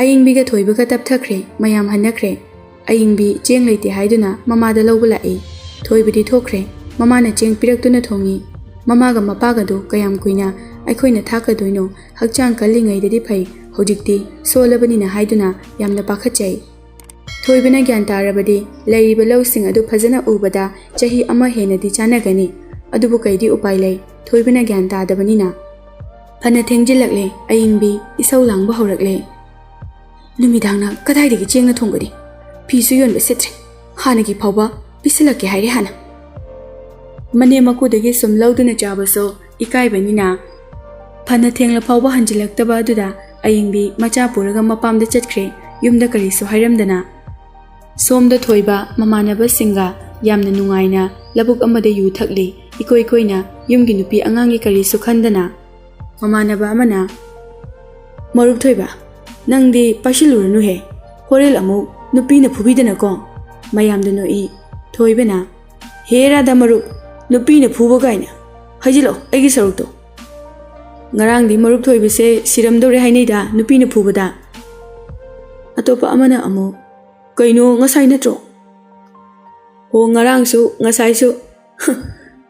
ꯑꯏꯪꯕꯤꯒ ꯊꯣꯏꯕꯒ ꯇꯞꯊꯈ꯭ꯔꯦ, ꯃꯌꯥꯝ ꯍꯟꯅꯈ꯭ꯔꯦ꯫ ꯑꯏꯪꯕꯤ ꯆꯦꯡ ꯂꯩꯇꯦ ꯍꯥꯏꯗꯨꯅ ꯃꯃꯥꯗ ꯂꯧꯕ ꯂꯥꯛꯏ꯫ ꯊꯣꯏꯕꯗꯤ ꯊꯣꯛꯈ꯭ꯔꯦ, ꯃꯃꯥꯅ ꯆꯦꯡ ꯄꯤꯔꯛꯇꯨꯅ ꯊꯣꯡꯉꯤ꯫ ꯃꯃꯥꯒ ꯃꯄꯥꯒꯗꯨ ꯀꯌꯥꯝ ꯀꯨꯏꯅ ꯑꯩꯈꯣꯏꯅ ꯊꯥꯛꯀꯗꯣꯏꯅꯣ? ꯍꯛꯆꯥꯡ ꯀꯜꯂꯤꯉꯩꯗꯗꯤ ꯐꯩ, ꯍꯧꯖꯤꯛꯇꯤ ꯁꯣꯜꯂꯕꯅꯤꯅ ꯍꯥꯏꯗꯨꯅ ꯌꯥꯝꯅ ꯄꯥꯈꯠꯆꯩ꯫ ꯊꯣꯏꯕꯅ ꯒ꯭ꯌꯥꯟ ꯇꯥꯔꯕꯗꯤ ꯂꯩꯔꯤꯕ ꯂꯧꯁꯤꯡ ꯑꯗꯨ ꯐꯖꯅ ꯎꯕꯗ ꯆꯍꯤ ꯑꯃ ꯍꯦꯟꯅꯗꯤ ꯆꯥꯟꯅꯒꯅꯤ꯫ ꯑꯗꯨꯕꯨ ꯀꯩꯗꯤ ꯎꯄꯥꯏ ꯂꯩ, ꯊꯣꯏꯕꯅ ꯒ꯭ꯌꯥꯟ ꯇꯥꯗꯕꯅꯤꯅ꯫ ꯐꯅ ꯊꯦꯡꯖꯤꯜꯂꯛꯂꯦ, ꯑꯏꯪꯕꯤ ꯏꯁꯧ ꯂꯥꯡꯕ ꯍꯧꯔꯛꯂꯦ꯫ ꯅꯨꯃꯤꯗꯥꯡꯅ ꯀꯗꯥꯏꯗꯒꯤ ꯆꯦꯡꯅ ꯊꯣꯡꯒꯅꯤ? ꯐꯤꯁꯨ ꯌꯣꯟꯕ ꯁꯤꯠꯇ꯭ꯔꯦ꯫ ꯍꯥꯟꯅꯒꯤ ꯐꯥꯎꯕ ꯄꯤꯁꯤꯜꯂꯛꯀꯦ ꯍꯥꯏꯔꯦ ꯍꯥꯟꯅ꯫ ꯃꯅꯦꯝ ꯃꯀꯨꯗꯒꯤ ꯁꯨꯝ ꯂꯧꯗꯨꯅ ꯆꯥꯕꯁꯨ ꯏꯀꯥꯏꯕꯅꯤꯅ꯫ ꯐꯅ ꯊꯦꯡꯂ ꯐꯥꯎꯕ ꯍꯟꯖꯤꯜꯂꯛꯇꯕ ꯑꯗꯨꯗ ꯑꯌꯤꯡꯕꯤ ꯃꯆꯥ ꯄꯨꯔꯒ ꯃꯄꯥꯝꯗ ꯆꯠꯈ꯭ꯔꯦ, ꯌꯨꯝꯗ ꯀꯔꯤꯁꯨ ꯍꯥꯏꯔꯝꯗꯅ꯫ ꯁꯣꯝꯗ ꯊꯣꯏꯕ ꯃꯃꯥꯟꯅꯕꯁꯤꯡꯒ ꯌꯥꯝꯅ ꯅꯨꯡꯉꯥꯏꯅ ꯂꯧꯕꯨꯛ ꯑꯃꯗ ꯌꯨ ꯊꯛꯂꯤ, ꯏꯀꯣꯏ ꯀꯣꯏꯅ ꯌꯨꯝꯒꯤ ꯅꯨꯄꯤ ꯑꯉꯥꯡꯒꯤ ꯀꯔꯤꯁꯨ ꯈꯟꯗꯅ꯫ ꯃꯃꯥꯟꯅꯕ ꯑꯃꯅ, "ꯃꯔꯨꯞ ꯊꯣꯏꯕ, ꯅꯪꯗꯤ ꯄꯥꯏꯁꯤꯜꯂꯨꯔꯅꯨꯍꯦ, ꯍꯣꯔꯦꯟ ꯑꯃꯨꯛ ꯅꯨꯄꯤꯅ ꯐꯨꯕꯤꯗꯅꯀꯣ"꯫ ꯃꯌꯥꯝꯗ ꯅꯣꯛꯏ꯫ ꯊꯣꯏꯕꯅ, "ꯍꯦ ꯔꯥꯙꯥ ꯃꯔꯨꯞ, ꯅꯨꯄꯤꯅ ꯐꯨꯕ ꯀꯥꯏꯅ, ꯍꯩꯖꯤꯜꯂꯣ ꯑꯩꯒꯤ ꯁꯔꯨꯛꯇꯣ꯫ ꯉꯔꯥꯡꯗꯤ ꯃꯔꯨꯞ ꯊꯣꯏꯕꯁꯦ ꯁꯤꯔꯝꯗꯧꯔꯦ ꯍꯥꯏꯅꯩꯗ ꯅꯨꯄꯤꯅ ꯐꯨꯕꯗ"꯫ ꯑꯇꯣꯞꯄ ꯑꯃꯅ ꯑꯃꯨꯛ, "ꯀꯩꯅꯣ, ꯉꯁꯥꯏ ꯅꯠꯇ꯭ꯔꯣ?" "ꯍꯣ, ꯉꯔꯥꯡꯁꯨ, ꯉꯁꯥꯏꯁꯨ꯫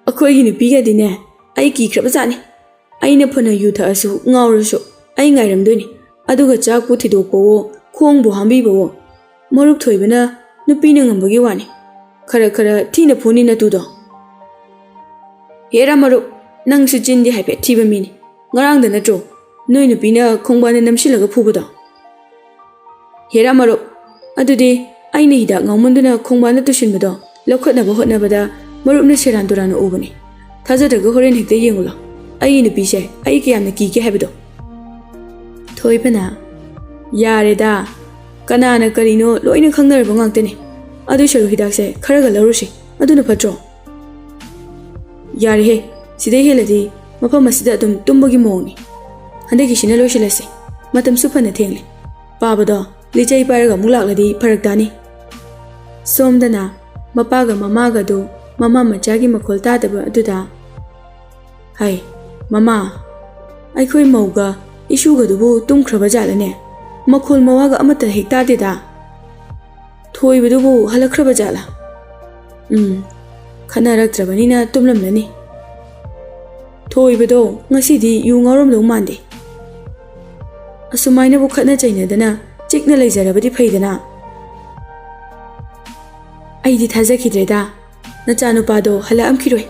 ꯑꯩꯈꯣꯏꯒꯤ ꯅꯨꯄꯤꯒꯗꯤꯅꯦ, ꯑꯩ ꯀꯤꯈ꯭ꯔꯕꯖꯥꯠꯅꯤ꯫ ꯑꯩꯅ ꯐꯅ ꯌꯨ ꯊꯛꯑꯁꯨ, ꯉꯥꯎꯔꯁꯨ, ꯑꯩ ꯉꯥꯏꯔꯝꯗꯣꯏꯅꯤ꯫ ꯑꯗꯨꯒ ꯆꯥꯛꯄꯨ ꯊꯤꯗꯣꯛꯄꯋꯣ, ꯈꯣꯡꯕꯨ ꯍꯥꯝꯕꯤꯕꯋꯣ, ꯃꯔꯨꯞ ꯊꯣꯏꯕꯅ ꯅꯨꯄꯤꯅ ꯉꯝꯕꯒꯤ ꯋꯥꯅꯤ꯫ ꯈꯔ ꯈꯔ ꯊꯤꯅ ꯐꯨꯅꯤ ꯅꯇꯨꯗꯣ"꯫ "ꯍꯦꯔꯥ ꯃꯔꯨꯞ, ꯅꯪꯁꯨ ꯆꯤꯟꯗꯤ ꯍꯥꯏꯐꯦꯠ ꯊꯤꯕ ꯃꯤꯅꯤ꯫ ꯉꯔꯥꯡꯗ ꯅꯠꯇ꯭ꯔꯣ ꯅꯣꯏ ꯅꯨꯄꯤꯅ ꯈꯣꯡꯕꯥꯟꯗ ꯅꯝꯁꯤꯜꯂꯒ ꯐꯨꯕꯗꯣ?" "ꯍꯦꯔꯥ ꯃꯔꯨꯞ, ꯑꯗꯨꯗꯤ ꯑꯩꯅ ꯍꯤꯗꯥꯛ ꯉꯥꯎꯃꯟꯗꯨꯅ ꯈꯣꯡꯕꯥꯟꯗ ꯇꯨꯁꯤꯟꯕꯗꯣ ꯂꯧꯈꯠꯅꯕ ꯍꯣꯠꯅꯕꯗ ꯃꯔꯨꯞꯅ ꯁꯦꯔꯥꯟ ꯇꯨꯔꯥꯟꯅ ꯎꯕꯅꯤ꯫ ꯊꯥꯖꯗ꯭ꯔꯒ ꯍꯣꯔꯦꯟ ꯍꯦꯛꯇ ꯌꯦꯡꯉꯨꯂꯣ, ꯑꯩꯒꯤ ꯅꯨꯄꯤꯁꯦ ꯑꯩ ꯀꯌꯥꯝꯅ ꯀꯤꯒꯦ ꯍꯥꯏꯕꯗꯣ"꯫ ꯊꯣꯏꯕꯅ, "ꯌꯥꯔꯦꯗ, ꯀꯅꯥꯅ ꯀꯔꯤꯅꯣ ꯂꯣꯏꯅ ꯈꯪꯅꯔꯕ ꯉꯥꯛꯇꯅꯤ꯫ ꯑꯗꯨ ꯁꯔꯨꯛ ꯍꯤꯗꯥꯛꯁꯦ ꯈꯔꯒ ꯂꯧꯔꯨꯁꯤ, ꯑꯗꯨꯅ ꯐꯠꯇ꯭ꯔꯣ?" "ꯌꯥꯔꯦꯍꯦ, ꯁꯤꯗꯩ ꯍꯦꯜꯂꯗꯤ ꯃꯐꯝ ꯑꯁꯤꯗ ꯑꯗꯨꯝ ꯇꯨꯝꯕꯒꯤ ꯃꯑꯣꯡꯅꯤ꯫ ꯍꯟꯗꯛꯀꯤꯁꯤꯅ ꯂꯣꯏꯁꯤꯜꯂꯁꯤ, ꯃꯇꯝꯁꯨ ꯐꯅ ꯊꯦꯡꯂꯦ꯫ ꯄꯥꯕꯗꯣ ꯂꯤꯆꯩ ꯄꯥꯏꯔꯒ ꯑꯃꯨꯛ ꯂꯥꯛꯂꯗꯤ ꯐꯔꯛ ꯇꯥꯅꯤ"꯫ ꯁꯣꯝꯗꯅ ꯃꯄꯥꯒ ꯃꯃꯥꯒꯗꯨ ꯃꯃꯥ ꯃꯆꯥꯒꯤ ꯃꯈꯣꯜ ꯇꯥꯗꯕ ꯑꯗꯨꯗ, "ꯍꯥꯏ, ꯃꯃꯥ, ꯑꯩꯈꯣꯏ ꯃꯧꯒ ꯏꯁꯨꯒꯗꯨꯕꯨ ꯇꯨꯝꯈ꯭ꯔꯕ ꯖꯥꯠꯂꯅꯦ? ꯃꯈꯣꯜ ꯃꯋꯥꯒ ꯑꯃꯠꯇ ꯍꯦꯛ ꯇꯥꯗꯦꯗ꯫ ꯊꯣꯏꯕꯗꯨꯕꯨ ꯍꯜꯂꯛꯈ꯭ꯔꯕ ꯖꯥꯠꯂꯥ? ꯎꯝ, ꯈꯠꯅꯔꯛꯇ꯭ꯔꯕꯅꯤꯅ ꯇꯨꯝꯂꯝꯂꯅꯤ"꯫ ꯊꯣꯏꯕꯗꯣ ꯉꯁꯤꯗꯤ ꯌꯨ ꯉꯥꯎꯔꯝꯗꯧ ꯃꯥꯟꯗꯦ꯫ ꯑꯁꯨꯃꯥꯏꯅꯕꯨ ꯈꯠꯅ ꯆꯩꯅꯗꯅ ꯆꯤꯛꯅ ꯂꯩꯖꯔꯕꯗꯤ ꯐꯩꯗꯅ꯫ ꯑꯩꯗꯤ ꯊꯥꯖꯈꯤꯗ꯭ꯔꯦꯗ꯫ ꯅꯆꯥꯅꯨꯄꯥꯗꯣ ꯍꯜꯂꯛꯑꯝꯈꯤꯔꯣꯏ꯫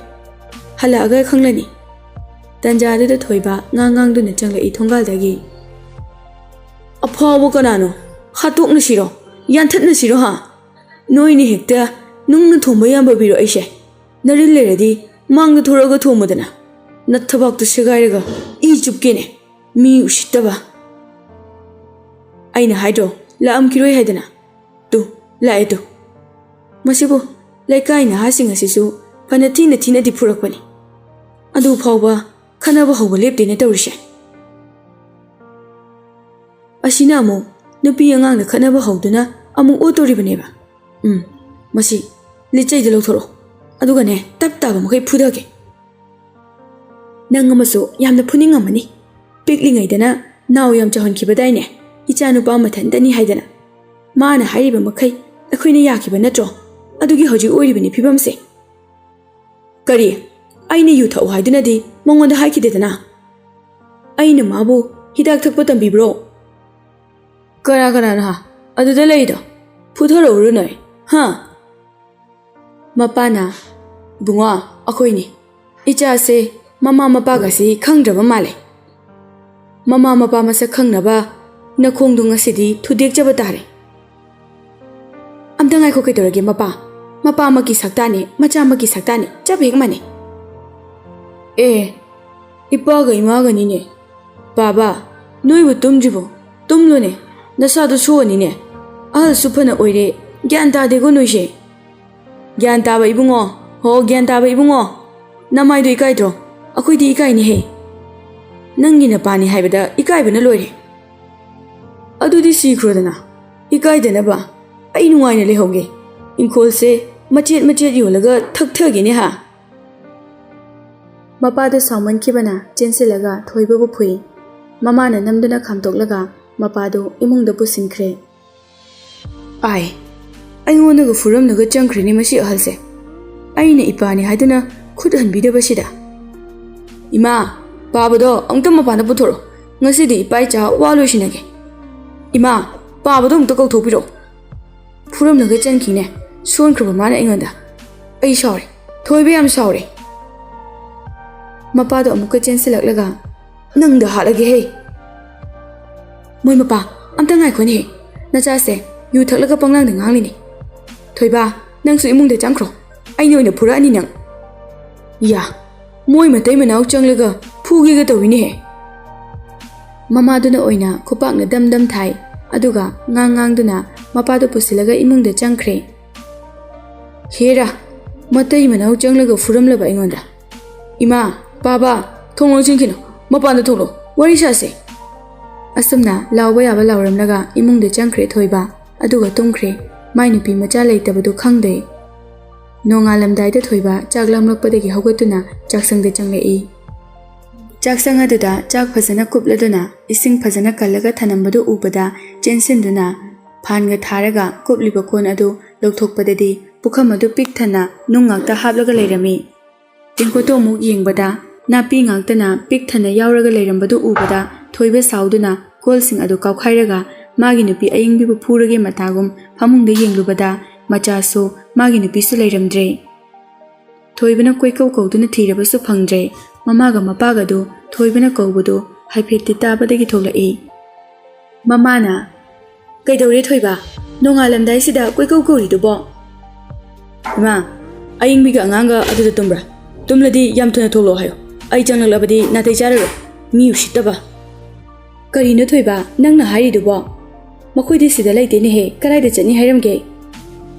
ꯍꯜꯂꯛꯑꯒ ꯈꯪꯂꯅꯤ꯫ ꯇꯟꯖꯥꯗꯨꯗ ꯊꯣꯏꯕ ꯉꯥꯡ ꯉꯥꯡꯗꯨꯅ ꯆꯪꯂꯛꯏ ꯊꯣꯡꯒꯥꯜꯗꯒꯤ꯫ "ꯑꯐꯥꯎꯕ ꯀꯅꯥꯅꯣ? ꯍꯥꯠꯇꯣꯛꯅꯁꯤꯔꯣ? ꯌꯥꯟꯊꯠꯅꯁꯤꯔꯣ ꯍꯥ? ꯅꯣꯏꯅ ꯍꯦꯛꯇ ꯅꯨꯡꯅ ꯊꯣꯝꯕ ꯌꯥꯝꯕꯕꯤꯔꯣ ꯑꯩꯁꯦ? ꯅꯔꯤꯜ ꯂꯩꯔꯗꯤ ꯃꯥꯡꯗ ꯊꯣꯔꯛꯑꯒ ꯊꯣꯝꯃꯨꯗꯅ꯫ ꯅꯊꯕꯥꯛꯇꯨ ꯁꯦꯒꯥꯏꯔꯒ ꯏ ꯆꯨꯞꯀꯦꯅꯦ꯫ ꯃꯤ ꯎꯁꯤꯠꯇꯕ꯫ ꯑꯩꯅ ꯍꯥꯏꯗ꯭ꯔꯣ, ꯂꯥꯛꯑꯝꯈꯤꯔꯣꯏ ꯍꯥꯏꯗꯅ? ꯇꯨ, ꯂꯥꯛꯑꯦ ꯇꯨ꯫ ꯃꯁꯤꯕꯨ ꯂꯩꯀꯥꯏ ꯅꯍꯥꯁꯤꯡ ꯑꯁꯤꯁꯨ ꯐꯅ ꯊꯤꯅ ꯊꯤꯅꯗꯤ ꯐꯨꯔꯛꯄꯅꯤ꯫ ꯑꯗꯨ ꯐꯥꯎꯕ ꯈꯠꯅꯕ ꯍꯧꯕ ꯂꯦꯞꯇꯦꯅꯦ ꯇꯧꯔꯤꯁꯦ꯫ ꯑꯁꯤꯅ ꯑꯃꯨꯛ ꯅꯨꯄꯤ ꯑꯉꯥꯡꯗ ꯈꯠꯅꯕ ꯍꯧꯗꯨꯅ ꯑꯃꯨꯛ ꯑꯣꯠꯇꯣꯔꯤꯕꯅꯦꯕ꯫ ꯎꯝ, ꯃꯁꯤ ꯂꯤꯆꯩꯗ ꯂꯧꯊꯣꯔꯛꯑꯣ꯫ ꯑꯗꯨꯒꯅꯦ, ꯇꯞ ꯇꯥꯕ ꯃꯈꯩ ꯐꯨꯊꯒꯦ꯫ ꯅꯪ ꯑꯃꯁꯨ ꯌꯥꯝꯅ ꯐꯨꯅꯤꯡꯉꯝꯃꯅꯤ꯫ ꯄꯤꯛꯂꯤꯉꯩꯗꯅ ꯅꯥꯎ ꯌꯥꯝ ꯆꯥꯎꯍꯟꯈꯤꯕꯗꯥꯏꯅꯦ, ꯏꯆꯥ ꯅꯨꯄꯥ ꯃꯊꯟꯇꯅꯤ ꯍꯥꯏꯗꯅ꯫ ꯃꯥꯅ ꯍꯥꯏꯔꯤꯕ ꯃꯈꯩ ꯑꯩꯈꯣꯏꯅ ꯌꯥꯈꯤꯕ ꯅꯠꯇ꯭ꯔꯣ? ꯑꯗꯨꯒꯤ ꯍꯧꯖꯤꯛ ꯑꯣꯏꯔꯤꯕꯅꯤ ꯐꯤꯕꯝꯁꯦ꯫ ꯀꯔꯤ? ꯑꯩꯅ ꯌꯨ ꯊꯛꯎ ꯍꯥꯏꯗꯨꯅꯗꯤ ꯃꯉꯣꯟꯗ ꯍꯥꯏꯈꯤꯗꯦꯗꯅ꯫ ꯑꯩꯅ ꯃꯥꯕꯨ ꯍꯤꯗꯥꯛ ꯊꯛꯄ ꯇꯝꯕꯤꯕ꯭ꯔꯣ? ꯀꯅꯥ ꯀꯅꯥꯅꯣ ꯍꯥ ꯑꯗꯨꯗ ꯂꯩꯔꯤꯗꯣ? ꯐꯨꯊꯔꯛꯎꯔꯣ ꯅꯣꯏ? ꯍꯥ? ꯃꯄꯥꯅ, "ꯏꯕꯨꯡꯉꯣ, ꯑꯩꯈꯣꯏꯅꯤ꯫ ꯏꯆꯥꯁꯦ ꯃꯃꯥ ꯃꯄꯥꯒꯁꯤ ꯈꯪꯗ꯭ꯔꯕ ꯃꯥꯜꯂꯦ꯫ ꯃꯃꯥ ꯃꯄꯥ ꯃꯁꯛ ꯈꯪꯅꯕ ꯅꯈꯣꯡꯗꯣ ꯉꯁꯤꯗꯤ ꯊꯨꯗꯦꯛꯆꯕ ꯇꯥꯔꯦ꯫" "ꯑꯝꯇ ꯉꯥꯏꯈꯣ, ꯀꯩꯗꯧꯔꯒꯦ ꯃꯄꯥ? ꯃꯄꯥꯃꯛꯀꯤ ꯁꯛꯇꯥꯅꯦ, ꯃꯆꯥꯃꯛꯀꯤ ꯁꯛꯇꯥꯅꯦ, ꯆꯞ ꯍꯦꯛ ꯃꯥꯟꯅꯩ꯫" "ꯑꯦ, ꯏꯄꯥꯒ ꯏꯃꯥꯒꯅꯤꯅꯦ꯫ ꯕꯥꯕꯥ, ꯅꯣꯏꯕꯨ ꯇꯨꯝꯗ꯭ꯔꯤꯕꯣ? ꯇꯨꯝꯂꯣꯅꯦ, ꯅꯁꯥꯗꯣ ꯁꯣꯛꯑꯅꯤꯅꯦ꯫ ꯑꯍꯜꯁꯨ ꯐꯅ ꯑꯣꯏꯔꯦ, ꯒ꯭ꯌꯥꯟ ꯇꯥꯗꯦꯀꯣ ꯅꯣꯏꯁꯦ꯫" "ꯒ꯭ꯌꯥꯟ ꯇꯥꯕ ꯏꯕꯨꯡꯉꯣ, ꯍꯣ, ꯒ꯭ꯌꯥꯟ ꯇꯥꯕ ꯏꯕꯨꯡꯉꯣ, ꯅꯃꯥꯏꯗꯣ ꯏꯀꯥꯏꯗ꯭ꯔꯣ? ꯑꯩꯈꯣꯏꯗꯤ ꯏꯀꯥꯏꯅꯦꯍꯦ꯫ ꯅꯪꯒꯤ ꯅꯄꯥꯅꯤ ꯍꯥꯏꯕꯗ ꯏꯀꯥꯏꯕꯅ ꯂꯣꯏꯔꯦ꯫" "ꯑꯗꯨꯗꯤ ꯁꯤꯈ꯭ꯔꯣꯗꯅ, ꯏꯀꯥꯏꯗꯅꯕ꯫ ꯑꯩ ꯅꯨꯡꯉꯥꯏꯅ ꯂꯩꯍꯧꯒꯦ꯫ ꯏꯪꯈꯣꯜꯁꯦ ꯃꯆꯦꯠ ꯃꯆꯦꯠ ꯌꯣꯜꯂꯒ ꯊꯛꯊꯒꯦꯅꯦ ꯍꯥ?" ꯃꯄꯥꯗꯨ ꯁꯥꯎꯃꯟꯈꯤꯕꯅ ꯆꯦꯟꯁꯤꯜꯂꯒ ꯊꯣꯏꯕꯕꯨ ꯐꯨꯏ꯫ ꯃꯃꯥꯅ ꯅꯝꯗꯨꯅ ꯈꯥꯝꯇꯣꯛꯂꯒ ꯃꯄꯥꯗꯨ ꯏꯃꯨꯡꯗ ꯄꯨꯁꯤꯟꯈ꯭ꯔꯦ꯫ "ꯑꯥꯏ, ꯑꯩꯉꯣꯟꯗꯒ ꯐꯨꯔꯝꯂꯒ ꯆꯪꯈ꯭ꯔꯦꯅꯦ ꯃꯁꯤ ꯑꯍꯜꯁꯦ꯫ ꯑꯩꯅ ꯏꯄꯥꯅꯤ ꯍꯥꯏꯗꯨꯅ ꯈꯨꯠ ꯍꯟꯕꯤꯗꯕꯁꯤꯗ꯫" "ꯏꯃꯥ, ꯄꯥꯕꯗꯣ ꯑꯃꯨꯛꯇ ꯃꯄꯥꯟꯗ ꯄꯨꯊꯣꯔꯛꯑꯣ꯫ ꯉꯁꯤꯗꯤ ꯏꯄꯥ ꯏꯆꯥ ꯋꯥ ꯂꯣꯏꯁꯤꯟꯅꯒꯦ꯫ ꯏꯃꯥ, ꯄꯥꯕꯗꯣ ꯑꯃꯨꯛꯇ ꯀꯧꯊꯣꯛꯄꯤꯔꯛꯑꯣ꯫" ꯐꯨꯔꯝꯂꯒ ꯆꯦꯟꯈꯤꯅꯦ꯫ ꯁꯣꯟꯈ꯭ꯔꯕ ꯃꯥꯅ ꯑꯩꯉꯣꯟꯗ꯫ ꯑꯩ ꯁꯥꯎꯔꯦ꯫ ꯊꯣꯏꯕ ꯌꯥꯝ ꯁꯥꯎꯔꯦ꯫ ꯃꯄꯥꯗꯣ ꯑꯃꯨꯛꯀ ꯆꯦꯟꯁꯤꯜꯂꯛꯂꯒ, "ꯅꯪꯗ ꯍꯥꯠꯂꯒꯦ ꯍꯦ!" "ꯃꯣꯏ ꯃꯄꯥ, ꯑꯝꯇ ꯉꯥꯏꯈꯣꯅꯦꯍꯦ꯫ ꯅꯆꯥꯁꯦ ꯌꯨ ꯊꯛꯂꯒ ꯄꯪꯂꯥꯡꯗ ꯉꯥꯡꯂꯤꯅꯦ꯫ ꯊꯣꯏꯕ, ꯅꯪꯁꯨ ꯏꯃꯨꯡꯗ ꯆꯪꯈ꯭ꯔꯣ꯫ ꯑꯩꯅ ꯑꯣꯏꯅ ꯐꯨꯔꯛꯑꯅꯤ ꯅꯪ꯫" ꯌꯥ, ꯃꯣꯏ ꯃꯇꯩ ꯃꯅꯥꯎ ꯆꯪꯂꯒ ꯐꯨꯒꯦꯒ ꯇꯧꯏꯅꯦꯍꯦ꯫ ꯃꯃꯥꯗꯨꯅ ꯑꯣꯏꯅ ꯈꯨꯄꯥꯛꯅ ꯗꯝ ꯗꯝ ꯊꯥꯏ꯫ ꯑꯗꯨꯒ ꯉꯥꯡ ꯉꯥꯡꯗꯨꯅ ꯃꯄꯥꯗꯨ ꯄꯨꯁꯤꯜꯂꯒ ꯏꯃꯨꯡꯗ ꯆꯪꯈ꯭ꯔꯦ꯫ ꯍꯦꯔꯥ, ꯃꯇꯩ ꯃꯅꯥꯎ ꯆꯪꯂꯒ ꯐꯨꯔꯝꯂꯕ ꯑꯩꯉꯣꯟꯗ꯫ "ꯏꯃꯥ, ꯄꯥꯕ, ꯊꯣꯡ ꯂꯣꯟꯁꯤꯟꯈꯤꯅꯨ꯫ ꯃꯄꯥꯟꯗ ꯊꯣꯛꯂꯣ, ꯋꯥꯔꯤ ꯁꯥꯁꯦ꯫" ꯑꯁꯨꯝꯅ ꯂꯥꯎꯕ ꯌꯥꯕ ꯂꯥꯎꯔꯝꯂꯒ ꯏꯃꯨꯡꯗ ꯆꯪꯈ꯭ꯔꯦ ꯊꯣꯏꯕ꯫ ꯑꯗꯨꯒ ꯇꯨꯝꯈ꯭ꯔꯦ꯫ ꯃꯥꯏ ꯅꯨꯄꯤ ꯃꯆꯥ ꯂꯩꯇꯕꯗꯨ ꯈꯪꯗꯦ꯫ ꯅꯣꯡꯉꯥꯜꯂꯝꯗꯥꯏꯗ ꯊꯣꯏꯕ ꯆꯥꯛ ꯂꯥꯝꯂꯛꯄꯗꯒꯤ ꯍꯧꯒꯠꯇꯨꯅ ꯆꯥꯛꯁꯪꯗ ꯆꯪꯂꯛꯏ꯫ ꯆꯥꯛꯁꯪ ꯑꯗꯨꯗ ꯆꯥꯛ ꯐꯖꯅ ꯀꯨꯞꯂꯗꯨꯅ ꯏꯁꯤꯡ ꯐꯖꯅ ꯀꯜꯂꯒ ꯊꯅꯝꯕꯗꯨ ꯎꯕꯗ ꯆꯦꯟꯁꯤꯟꯗꯨꯅ ꯐꯥꯟꯒ ꯊꯥꯔꯒ ꯀꯨꯞꯂꯤꯕ ꯀꯣꯟ ꯑꯗꯨ ꯂꯧꯊꯣꯛꯄꯗꯗꯤ ꯄꯨꯈꯝ ꯑꯗꯨ ꯄꯤꯛ ꯊꯟꯅ ꯅꯨꯡ ꯉꯥꯛꯇ ꯍꯥꯞꯂꯒ ꯂꯩꯔꯝꯃꯤ꯫ ꯇꯦꯡꯀꯣꯠꯇꯨ ꯑꯃꯨꯛ ꯌꯦꯡꯕꯗ ꯅꯥꯄꯤ ꯉꯥꯛꯇꯅ ꯄꯤꯛ ꯊꯟꯅ ꯌꯥꯎꯔꯒ ꯂꯩꯔꯝꯕꯗꯨ ꯎꯕꯗ ꯊꯣꯏꯕ ꯁꯥꯎꯗꯨꯅ ꯀꯣꯜꯁꯤꯡ ꯑꯗꯨ ꯀꯥꯎꯈꯥꯏꯔꯒ ꯃꯥꯒꯤ ꯅꯨꯄꯤ ꯑꯌꯤꯡꯕꯤꯕꯨ ꯐꯨꯔꯒꯦ ꯃꯇꯥꯒꯨꯝ ꯐꯃꯨꯡꯗ ꯌꯦꯡꯂꯨꯕꯗ ꯃꯆꯥꯁꯨ ꯃꯥꯒꯤ ꯅꯨꯄꯤꯁꯨ ꯂꯩꯔꯝꯗ꯭ꯔꯦ꯫ ꯊꯣꯏꯕꯅ ꯀꯣꯏꯀꯧ ꯀꯧꯗꯨꯅ ꯊꯤꯔꯕꯁꯨ ꯐꯪꯗ꯭ꯔꯦ꯫ ꯃꯃꯥꯒ ꯃꯄꯥꯒꯗꯨ ꯊꯣꯏꯕꯅ ꯀꯧꯕꯗꯨ ꯍꯥꯏꯐꯦꯠꯇꯤ ꯇꯥꯕꯗꯒꯤ ꯊꯣꯛꯂꯛꯏ꯫ ꯃꯃꯥꯅ, "ꯀꯩꯗꯧꯔꯦ ꯊꯣꯏꯕ? ꯅꯣꯡꯉꯥꯜꯂꯝꯗꯥꯏꯁꯤꯗ ꯀꯣꯏꯀꯧ ꯀꯧꯔꯤꯗꯨꯕꯣ?" "ꯏꯃꯥ, ꯑꯌꯤꯡꯕꯤꯒ ꯑꯉꯥꯡꯒ ꯑꯗꯨꯗ ꯇꯨꯝꯕ꯭ꯔꯥ? ꯇꯨꯝꯂꯗꯤ ꯌꯥꯝ ꯊꯨꯅ ꯊꯣꯛꯂꯛꯑꯣ ꯍꯥꯏꯌꯣ꯫ ꯑꯩ ꯆꯪꯂꯛꯂꯕꯗꯤ ꯅꯥꯇꯩ ꯆꯥꯔꯔꯣꯏ꯫ ꯃꯤ ꯎꯁꯤꯠꯇꯕ꯫" "ꯀꯔꯤꯅꯣ ꯊꯣꯏꯕ ꯅꯪꯅ ꯍꯥꯏꯔꯤꯗꯨꯕꯣ? ꯃꯈꯣꯏꯗꯤ ꯁꯤꯗ ꯂꯩꯇꯦꯅꯦꯍꯦ, ꯀꯗꯥꯏꯗ ꯆꯠꯅꯤ ꯍꯥꯏꯔꯝꯒꯦ?"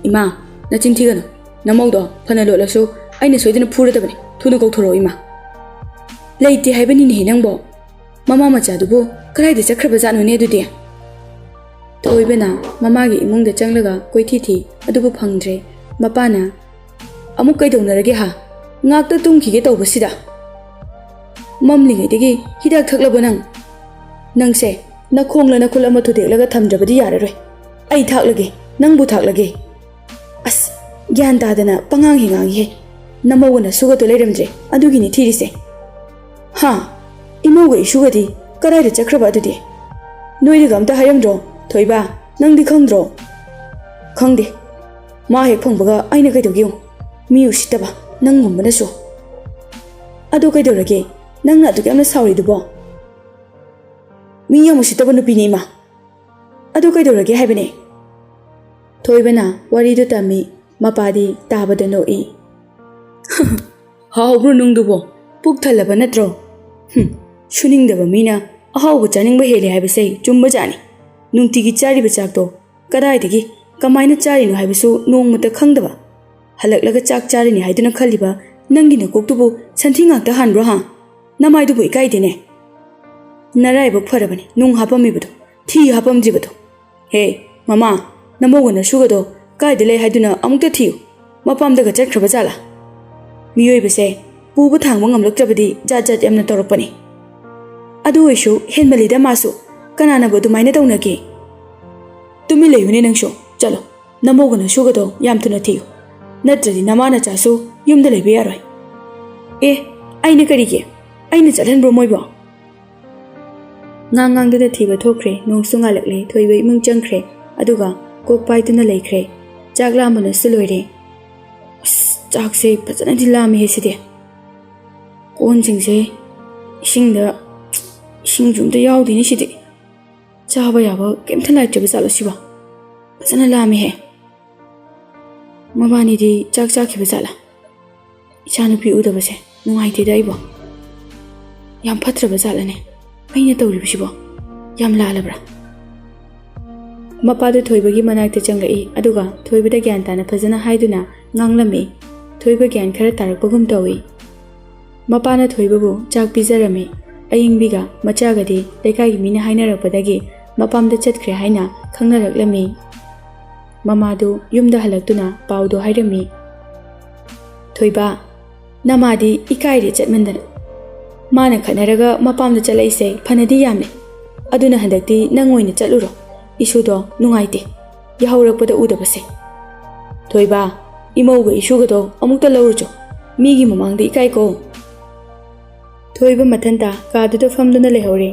"ꯏꯃꯥ, ꯅꯆꯤꯟ ꯊꯤꯒꯅꯨ꯫ ꯅꯃꯧꯗꯣ ꯐꯅ ꯂꯣꯠꯂꯁꯨ ꯑꯩꯅ ꯁꯣꯏꯗꯅ ꯐꯨꯔꯗꯕꯅꯤ꯫ ꯊꯨꯅ ꯀꯧꯊꯣꯔꯛꯑꯣ ꯏꯃꯥ꯫" "ꯂꯩꯇꯦ ꯍꯥꯏꯕꯅꯤꯅꯦꯍꯦ ꯅꯪꯕꯣ꯫ ꯃꯃꯥ ꯃꯆꯥꯗꯨꯕꯨ ꯀꯗꯥꯏꯗ ꯆꯠꯈ꯭ꯔꯕꯖꯥꯠꯅꯣꯅꯦ ꯑꯗꯨꯗꯤ?" ꯊꯣꯏꯕꯅ ꯃꯃꯥꯒꯤ ꯏꯃꯨꯡꯗ ꯆꯪꯂꯒ ꯀꯣꯏꯊꯤ ꯊꯤ, ꯑꯗꯨꯕꯨ ꯐꯪꯗ꯭ꯔꯦ꯫ ꯃꯄꯥꯅ, "ꯑꯃꯨꯛ ꯀꯩꯗꯧꯅꯔꯒꯦ ꯍꯥ? ꯉꯥꯛꯇ ꯇꯨꯝꯈꯤꯒꯦ ꯇꯧꯕꯁꯤꯗ꯫ ꯃꯝꯂꯤꯉꯩꯗꯒꯤ ꯍꯤꯗꯥꯛ ꯊꯛꯂꯕꯣ ꯅꯪ? ꯅꯪꯁꯦ ꯅꯈꯣꯡꯂ ꯅꯈꯨꯠ ꯑꯃ ꯊꯨꯗꯦꯛꯂꯒ ꯊꯝꯗ꯭ꯔꯕꯗꯤ ꯌꯥꯔꯔꯣꯏ꯫ ꯑꯩ ꯊꯥꯛꯂꯒꯦ, ꯅꯪꯕꯨ ꯊꯥꯛꯂꯒꯦ꯫" "ꯑꯁ, ꯒ꯭ꯌꯥꯟ ꯇꯥꯗꯅ ꯄꯉꯥꯡ ꯍꯦꯛ ꯉꯥꯡꯉꯤꯍꯦ꯫ ꯅꯃꯧ ꯑꯅꯁꯨꯒꯗꯣ ꯂꯩꯔꯝꯗ꯭ꯔꯦ, ꯑꯗꯨꯒꯤꯅꯤ ꯊꯤꯔꯤꯁꯦ꯫" "ꯍꯥ? ꯏꯃꯧꯒ ꯏꯁꯨꯒꯗꯤ ꯀꯗꯥꯏꯗ ꯆꯠꯈ꯭ꯔꯕ ꯑꯗꯨꯗꯤ? ꯅꯣꯏꯗꯒ ꯑꯝꯇ ꯍꯥꯏꯔꯝꯗ꯭ꯔꯣ? ꯊꯣꯏꯕ, ꯅꯪꯗꯤ ꯈꯪꯗ꯭ꯔꯣ?" "ꯈꯪꯗꯦ꯫ ꯃꯥ ꯍꯦꯛ ꯐꯪꯕꯒ ꯑꯩꯅ ꯀꯩꯗꯧꯒꯦ ꯌꯦꯡꯉꯨ꯫ ꯃꯤ ꯎꯁꯤꯠꯇꯕ ꯅꯪꯒꯨꯝꯕꯅꯁꯨ꯫" "ꯑꯗꯣ ꯀꯩꯗꯧꯔꯒꯦ? ꯅꯪꯅ ꯑꯗꯨꯛ ꯌꯥꯝꯅ ꯁꯥꯎꯔꯤꯗꯨꯕꯣ? ꯃꯤ ꯌꯥꯝ ꯎꯁꯤꯠꯇꯕ ꯅꯨꯄꯤꯅꯤ ꯏꯃꯥ꯫ ꯑꯗꯨ ꯀꯩꯗꯧꯔꯒꯦ ꯍꯥꯏꯕꯅꯦ?" ꯊꯣꯏꯕꯅ ꯋꯥꯔꯤꯗꯨ ꯇꯝꯃꯤ꯫ ꯃꯄꯥꯗꯤ ꯇꯥꯕꯗ ꯅꯣꯛꯏ꯫ "ꯍꯥꯎꯕ꯭ꯔꯣ ꯅꯨꯡꯗꯨꯕꯣ? ꯄꯨꯛ ꯊꯜꯂꯕ ꯅꯠꯇ꯭ꯔꯣ? ꯍꯨꯝ, ꯁꯨꯅꯤꯡꯗꯕ ꯃꯤꯅ ꯑꯍꯥꯎꯕ ꯆꯥꯅꯤꯡꯕ ꯍꯦꯜꯂꯦ ꯍꯥꯏꯕꯁꯦ ꯆꯨꯝꯕꯖꯥꯠꯅꯤ꯫ ꯅꯨꯡꯇꯤꯒꯤ ꯆꯥꯔꯤꯕ ꯆꯥꯛꯇꯣ ꯀꯗꯥꯏꯗꯒꯤ, ꯀꯃꯥꯏꯅ ꯆꯥꯔꯤꯅꯣ ꯍꯥꯏꯕꯁꯨ ꯅꯣꯡꯃꯇ ꯈꯪꯗꯕ꯫ ꯍꯜꯂꯛꯂꯒ ꯆꯥꯛ ꯆꯥꯔꯤꯅꯤ ꯍꯥꯏꯗꯨꯅ ꯈꯜꯂꯤꯕ ꯅꯪꯒꯤ ꯅꯀꯣꯛꯇꯨꯕꯨ ꯁꯟꯊꯤ ꯉꯥꯛꯇ ꯍꯥꯟꯕ꯭ꯔꯣ ꯍꯥ? ꯅꯃꯥꯏꯗꯨꯕꯨ ꯏꯀꯥꯏꯗꯦꯅꯦ꯫ ꯅꯔꯥꯏꯕꯛ ꯐꯔꯕꯅꯤ ꯅꯨꯡ ꯍꯥꯞꯄꯝꯃꯤꯕꯗꯣ, ꯊꯤ ꯍꯥꯞꯄꯝꯗ꯭ꯔꯤꯕꯗꯣ꯫ ꯍꯦ, ꯃꯃꯥ, ꯅꯃꯧꯒ ꯅꯁꯨꯒꯗꯣ ꯀꯥꯏꯗ ꯂꯩ ꯍꯥꯏꯗꯨꯅ ꯑꯃꯨꯛꯇ ꯊꯤꯌꯨ꯫ ꯃꯄꯥꯝꯗꯒ ꯆꯠꯈ꯭ꯔꯕ ꯖꯥꯠꯂꯥ? ꯃꯤꯑꯣꯏꯕꯁꯦ ꯄꯨꯕ ꯊꯥꯡꯕ ꯉꯝꯂꯛꯇ꯭ꯔꯕꯗꯤ ꯖꯥꯠ ꯖꯥꯠ ꯌꯥꯝꯅ ꯇꯧꯔꯛꯄꯅꯤ꯫ ꯑꯗꯨ ꯑꯣꯏꯁꯨ ꯍꯦꯟꯃꯜꯂꯤꯗ ꯃꯥꯁꯨ꯫ ꯀꯅꯥꯅꯕꯨ ꯑꯗꯨꯃꯥꯏꯅ ꯇꯧꯅꯒꯦ?" "ꯇꯨꯃꯤꯟ ꯂꯩꯌꯨꯅꯦ ꯅꯪꯁꯨ꯫ ꯆꯠꯂꯣ, ꯅꯃꯧꯒ ꯅꯁꯨꯒꯗꯣ ꯌꯥꯝ ꯊꯨꯅ ꯊꯤꯌꯨ꯫ ꯅꯠꯇ꯭ꯔꯗꯤ ꯅꯃꯥ ꯅꯆꯥꯁꯨ ꯌꯨꯝꯗ ꯂꯩꯕ ꯌꯥꯔꯣꯏ꯫" "ꯑꯦ, ꯑꯩꯅ ꯀꯔꯤꯒꯤ? ꯑꯩꯅ ꯆꯠꯍꯟꯕ꯭ꯔꯣ ꯃꯣꯏꯕꯣ?" ꯉꯥꯡ ꯉꯥꯡꯗꯨꯅ ꯊꯤꯕ ꯊꯣꯛꯈ꯭ꯔꯦ꯫ ꯅꯣꯡꯁꯨ ꯉꯥꯜꯂꯛꯂꯦ꯫ ꯊꯣꯏꯕ ꯏꯃꯨꯡ ꯆꯪꯈ꯭ꯔꯦ꯫ ꯑꯗꯨꯒ ꯀꯣꯛ ꯄꯥꯏꯗꯨꯅ ꯂꯩꯈ꯭ꯔꯦ꯫ ꯆꯥꯛ ꯂꯥꯝꯕꯅꯁꯨ ꯂꯣꯏꯔꯦ꯫ ꯑꯁ, ꯆꯥꯛꯁꯦ ꯐꯖꯅꯗꯤ ꯂꯥꯝꯃꯦꯍꯦ ꯁꯤꯗꯤ꯫ ꯀꯣꯟꯁꯤꯡꯁꯦ ꯏꯁꯤꯡꯗ, ꯏꯁꯤꯡꯁꯨ ꯑꯝꯇ ꯌꯥꯎꯗꯦꯅꯦ ꯁꯤꯗꯤ꯫ ꯆꯥꯕ ꯌꯥꯕ ꯀꯩꯝꯇ ꯂꯩꯇ꯭ꯔꯤꯕ ꯖꯥꯠꯂꯣ ꯁꯤꯕꯣ? ꯐꯖꯅ ꯂꯥꯝꯃꯦꯍꯦ꯫ ꯃꯕꯥꯅꯤꯗꯤ ꯆꯥꯛ ꯆꯥꯈꯤꯕ ꯖꯥꯠꯂꯥ? ꯏꯆꯥꯅꯨꯄꯤ ꯎꯗꯕꯁꯦ ꯅꯨꯡꯉꯥꯏꯇꯦꯗ ꯑꯩꯕꯣ꯫ ꯌꯥꯝ ꯐꯠꯇ꯭ꯔꯕ ꯖꯥꯠꯂꯅꯦ ꯑꯩꯅ ꯇꯧꯔꯤꯕꯁꯤꯕꯣ? ꯌꯥꯝ ꯂꯥꯜꯂꯕ꯭ꯔꯥ? ꯃꯄꯥꯗꯨ ꯊꯣꯏꯕꯒꯤ ꯃꯅꯥꯛꯇ ꯆꯪꯂꯛꯏ, ꯑꯗꯨꯒ ꯊꯣꯏꯕꯗ ꯒ꯭ꯌꯥꯟ ꯇꯥꯅ ꯐꯖꯅ ꯍꯥꯏꯗꯨꯅ ꯉꯥꯡꯂꯝꯃꯤ꯫ ꯊꯣꯏꯕ ꯒ꯭ꯌꯥꯟ ꯈꯔ ꯇꯥꯔꯛꯄꯒꯨꯝ ꯇꯧꯏ꯫ ꯃꯄꯥꯅ ꯊꯣꯏꯕꯕꯨ ꯆꯥꯛ ꯄꯤꯖꯔꯝꯃꯤ꯫ ꯑꯌꯤꯡꯕꯤꯒ ꯃꯆꯥꯒꯗꯤ ꯂꯩꯀꯥꯏꯒꯤ ꯃꯤꯅ ꯍꯥꯏꯅꯔꯛꯄꯗꯒꯤ ꯃꯄꯥꯝꯗ ꯆꯠꯈ꯭ꯔꯦ ꯍꯥꯏꯅ ꯈꯪꯅꯔꯛꯂꯝꯃꯤ꯫ ꯃꯃꯥꯗꯨ ꯌꯨꯝꯗ ꯍꯜꯂꯛꯇꯨꯅ ꯄꯥꯎꯗꯨ ꯍꯥꯏꯔꯝꯃꯤ꯫ "ꯊꯣꯏꯕ, ꯅꯃꯥꯗꯤ ꯏꯀꯥꯏꯔꯦ ꯆꯠꯃꯟꯗꯅ꯫ ꯃꯥꯅ ꯈꯠꯅꯔꯒ ꯃꯄꯥꯝꯗ ꯆꯠꯂꯛꯏꯁꯦ ꯐꯅꯗꯤ ꯌꯥꯝꯂꯦ꯫ ꯑꯗꯨꯅ ꯍꯟꯗꯛꯇꯤ ꯅꯪ ꯑꯣꯏꯅ ꯆꯠꯂꯨꯔꯣ꯫ ꯏꯁꯨꯗꯣ ꯅꯨꯡꯉꯥꯏꯇꯦ ꯌꯥꯍꯧꯔꯛꯄꯗ ꯎꯗꯕꯁꯦ꯫ ꯊꯣꯏꯕ, ꯏꯃꯧꯒ ꯏꯁꯨꯒꯗꯣ ꯑꯃꯨꯛꯇ ꯂꯧꯔꯨꯆꯣ꯫ ꯃꯤꯒꯤ ꯃꯃꯥꯡꯗ ꯏꯀꯥꯏꯀꯣ꯫" ꯊꯣꯏꯕ ꯃꯊꯟꯇ ꯀꯥꯗꯨꯗ ꯐꯝꯗꯨꯅ ꯂꯩꯍꯧꯔꯦ꯫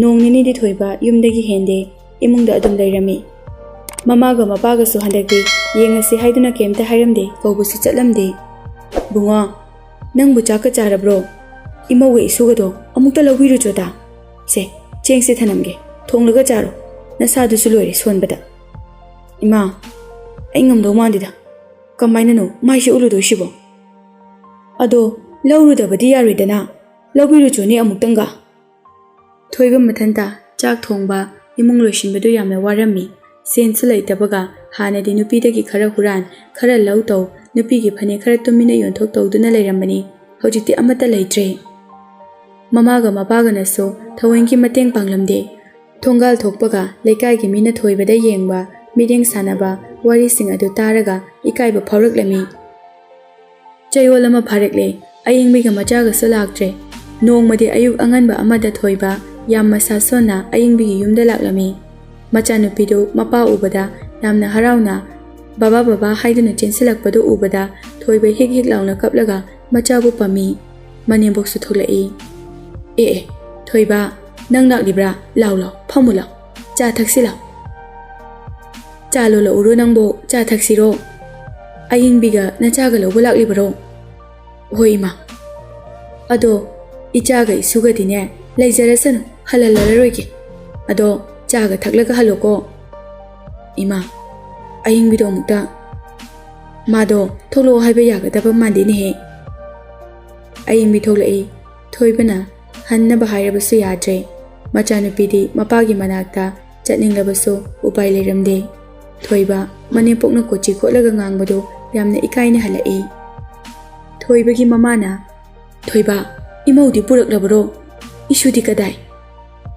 ꯅꯣꯡ ꯅꯤꯅꯤꯗꯤ ꯊꯣꯏꯕ ꯌꯨꯝꯗꯒꯤ ꯍꯦꯟꯗꯦ, ꯏꯃꯨꯡꯗ ꯑꯗꯨꯝ ꯂꯩꯔꯝꯃꯤ꯫ ꯃꯃꯥꯒ ꯃꯄꯥꯒꯁꯨ ꯍꯟꯗꯛꯇꯤ ꯌꯦꯡꯉꯁꯤ ꯍꯥꯏꯗꯨꯅ ꯀꯩꯝꯇ ꯍꯥꯏꯔꯝꯗꯦ, ꯀꯧꯕꯁꯨ ꯆꯠꯂꯝꯗꯦ꯫ "ꯕꯨꯡꯉꯣ, ꯅꯪꯕꯨ ꯆꯥꯛꯀ ꯆꯥꯔꯕ꯭ꯔꯣ? ꯏꯃꯧꯒ ꯏꯁꯨꯒꯗꯣ ꯑꯃꯨꯛꯇ ꯂꯧꯕꯤꯔꯨꯆꯣꯗ꯫ ꯁꯦ, ꯆꯦꯡꯁꯦ ꯊꯅꯝꯒꯦ, ꯊꯣꯡꯂꯒ ꯆꯥꯔꯣ꯫ ꯅꯁꯥꯗꯨꯁꯨ ꯂꯣꯏꯔꯦ ꯁꯣꯟꯕꯗ꯫" "ꯏꯃꯥ, ꯑꯩ ꯉꯝꯗꯧ ꯃꯥꯟꯗꯦꯗ꯫ ꯀꯃꯥꯏꯅꯅꯣ ꯃꯥꯏꯁꯦ ꯎꯠꯂꯨꯗꯣꯏꯁꯤꯕꯣ?" "ꯑꯗꯣ ꯂꯧꯔꯨꯗꯕꯗꯤ ꯌꯥꯔꯣꯏꯗꯅ, ꯂꯧꯕꯤꯔꯨꯆꯣꯅꯦ ꯑꯃꯨꯛꯇꯪꯒ꯫" ꯊꯣꯏꯕ ꯃꯊꯟꯇ ꯆꯥꯛ ꯊꯣꯡꯕ, ꯏꯃꯨꯡ ꯂꯣꯏꯁꯤꯟꯕꯗꯨ ꯌꯥꯝꯅ ꯋꯥꯔꯝꯃꯤ꯫ ꯁꯦꯟꯁꯨ ꯂꯩꯇꯕꯒ ꯍꯥꯟꯅꯗꯤ ꯅꯨꯄꯤꯗꯒꯤ ꯈꯔ ꯍꯨꯔꯥꯟ, ꯈꯔ ꯂꯧ ꯇꯧ, ꯅꯨꯄꯤꯒꯤ ꯐꯅꯦꯛ ꯈꯔ ꯇꯨꯃꯤꯟꯅ ꯌꯣꯟꯊꯣꯛ ꯇꯧꯗꯨꯅ ꯂꯩꯔꯝꯕꯅꯤ꯫ ꯍꯧꯖꯤꯛꯇꯤ ꯑꯃꯠꯇ ꯂꯩꯇ꯭ꯔꯦ꯫ ꯃꯃꯥꯒ ꯃꯄꯥꯒꯅꯁꯨ ꯊꯑꯣꯏꯒꯤ ꯃꯇꯦꯡ ꯄꯥꯡꯂꯝꯗꯦ꯫ ꯊꯣꯡꯒꯥꯜ ꯊꯣꯛꯄꯒ ꯂꯩꯀꯥꯏꯒꯤ ꯃꯤꯅ ꯊꯣꯏꯕꯗ ꯌꯦꯡꯕ, ꯃꯤꯠꯌꯦꯡ ꯁꯥꯟꯅꯕ, ꯋꯥꯔꯤꯁꯤꯡ ꯑꯗꯨ ꯇꯥꯔꯒ ꯏꯀꯥꯏꯕ ꯐꯥꯎꯔꯛꯂꯝꯃꯤ꯫ ꯆꯌꯣꯜ ꯑꯃ ꯐꯥꯔꯛꯂꯦ, ꯑꯌꯤꯡꯕꯤꯒ ꯃꯆꯥꯒꯁꯨ ꯂꯥꯛꯇ꯭ꯔꯦ꯫ ꯅꯣꯡꯃꯗꯤ ꯑꯌꯨꯛ ꯑꯉꯟꯕ ꯑꯃꯗ ꯊꯣꯏꯕ ꯌꯥꯝ ꯃꯁꯥ ꯁꯣꯟꯅ ꯑꯌꯤꯡꯕꯤꯒꯤ ꯌꯨꯝꯗ ꯂꯥꯛꯂꯝꯃꯤ꯫ ꯃꯆꯥꯅꯨꯄꯤꯗꯨ ꯃꯄꯥ ꯎꯕꯗ ꯌꯥꯝꯅ ꯍꯔꯥꯎꯅ "ꯕꯕꯥ, ꯕꯕꯥ" ꯍꯥꯏꯗꯨꯅ ꯆꯦꯟꯁꯤꯜꯂꯛꯄꯗꯨ ꯎꯕꯗ ꯊꯣꯏꯕ ꯍꯤꯛ ꯍꯤꯛ ꯂꯥꯎꯅ ꯀꯞꯂꯒ ꯃꯆꯥꯕꯨ ꯄꯝꯃꯤ꯫ ꯃꯅꯦꯝꯕꯣꯛꯁꯨ ꯊꯣꯛꯂꯛꯏ꯫ "ꯑꯦ ꯑꯦ, ꯊꯣꯏꯕ, ꯅꯪ ꯂꯥꯛꯂꯤꯕ꯭ꯔꯥ? ꯂꯥꯎ ꯂꯥꯎ, ꯐꯝꯃꯨ ꯂꯥꯎ, ꯆꯥ ꯊꯛꯁꯤ ꯂꯥꯎ꯫" "ꯆꯥ ꯂꯣꯜꯂꯛꯎꯔꯣ ꯅꯪꯕꯣ? ꯆꯥ ꯊꯛꯁꯤꯔꯣ?" "ꯑꯌꯤꯡꯕꯤꯒ ꯅꯆꯥꯒ ꯂꯧꯕ ꯂꯥꯛꯂꯤꯕꯔꯣ?" "ꯍꯣꯏ ꯏꯃꯥ꯫" "ꯑꯗꯣ ꯏꯆꯥꯒ ꯏꯁꯨꯒꯗꯤꯅꯦ ꯂꯩꯖꯔꯁꯅꯨ, ꯍꯜꯍꯜꯂꯔꯣꯏꯒꯦ꯫ ꯑꯗꯣ ꯆꯥꯒ ꯊꯛꯂꯒ ꯍꯜꯂꯣꯀꯣ꯫" "ꯏꯃꯥ, ꯑꯌꯤꯡꯕꯤꯗꯣ ꯑꯃꯨꯛꯇ, ꯃꯥꯗꯣ ꯊꯣꯛꯂꯛꯑꯣ ꯍꯥꯏꯕ ꯌꯥꯒꯗꯕ ꯃꯥꯟꯗꯦꯅꯦꯍꯦ꯫" ꯑꯌꯤꯡꯕꯤ ꯊꯣꯛꯂꯛꯏ꯫ ꯊꯣꯏꯕꯅ ꯍꯟꯅꯕ ꯍꯥꯏꯔꯕꯁꯨ ꯌꯥꯗ꯭ꯔꯦ꯫ ꯃꯆꯥꯅꯨꯄꯤꯗꯤ ꯃꯄꯥꯒꯤ ꯃꯅꯥꯛꯇ ꯆꯠꯅꯤꯡꯂꯕꯁꯨ ꯎꯄꯥꯏ ꯂꯩꯔꯝꯗꯦ꯫ ꯊꯣꯏꯕ ꯃꯅꯦꯝꯄꯣꯛꯅ ꯀꯣꯆꯤ ꯈꯣꯠꯂꯒ ꯉꯥꯡꯕꯗꯨ ꯌꯥꯝꯅ ꯏꯀꯥꯏꯅ ꯍꯜꯂꯛꯏ꯫ ꯊꯣꯏꯕꯒꯤ ꯃꯃꯥꯅ, "ꯊꯣꯏꯕ, ꯏꯃꯧꯗꯤ ꯄꯨꯔꯛꯂꯕꯔꯣ? ꯏꯁꯨꯗꯤ ꯀꯗꯥꯏ?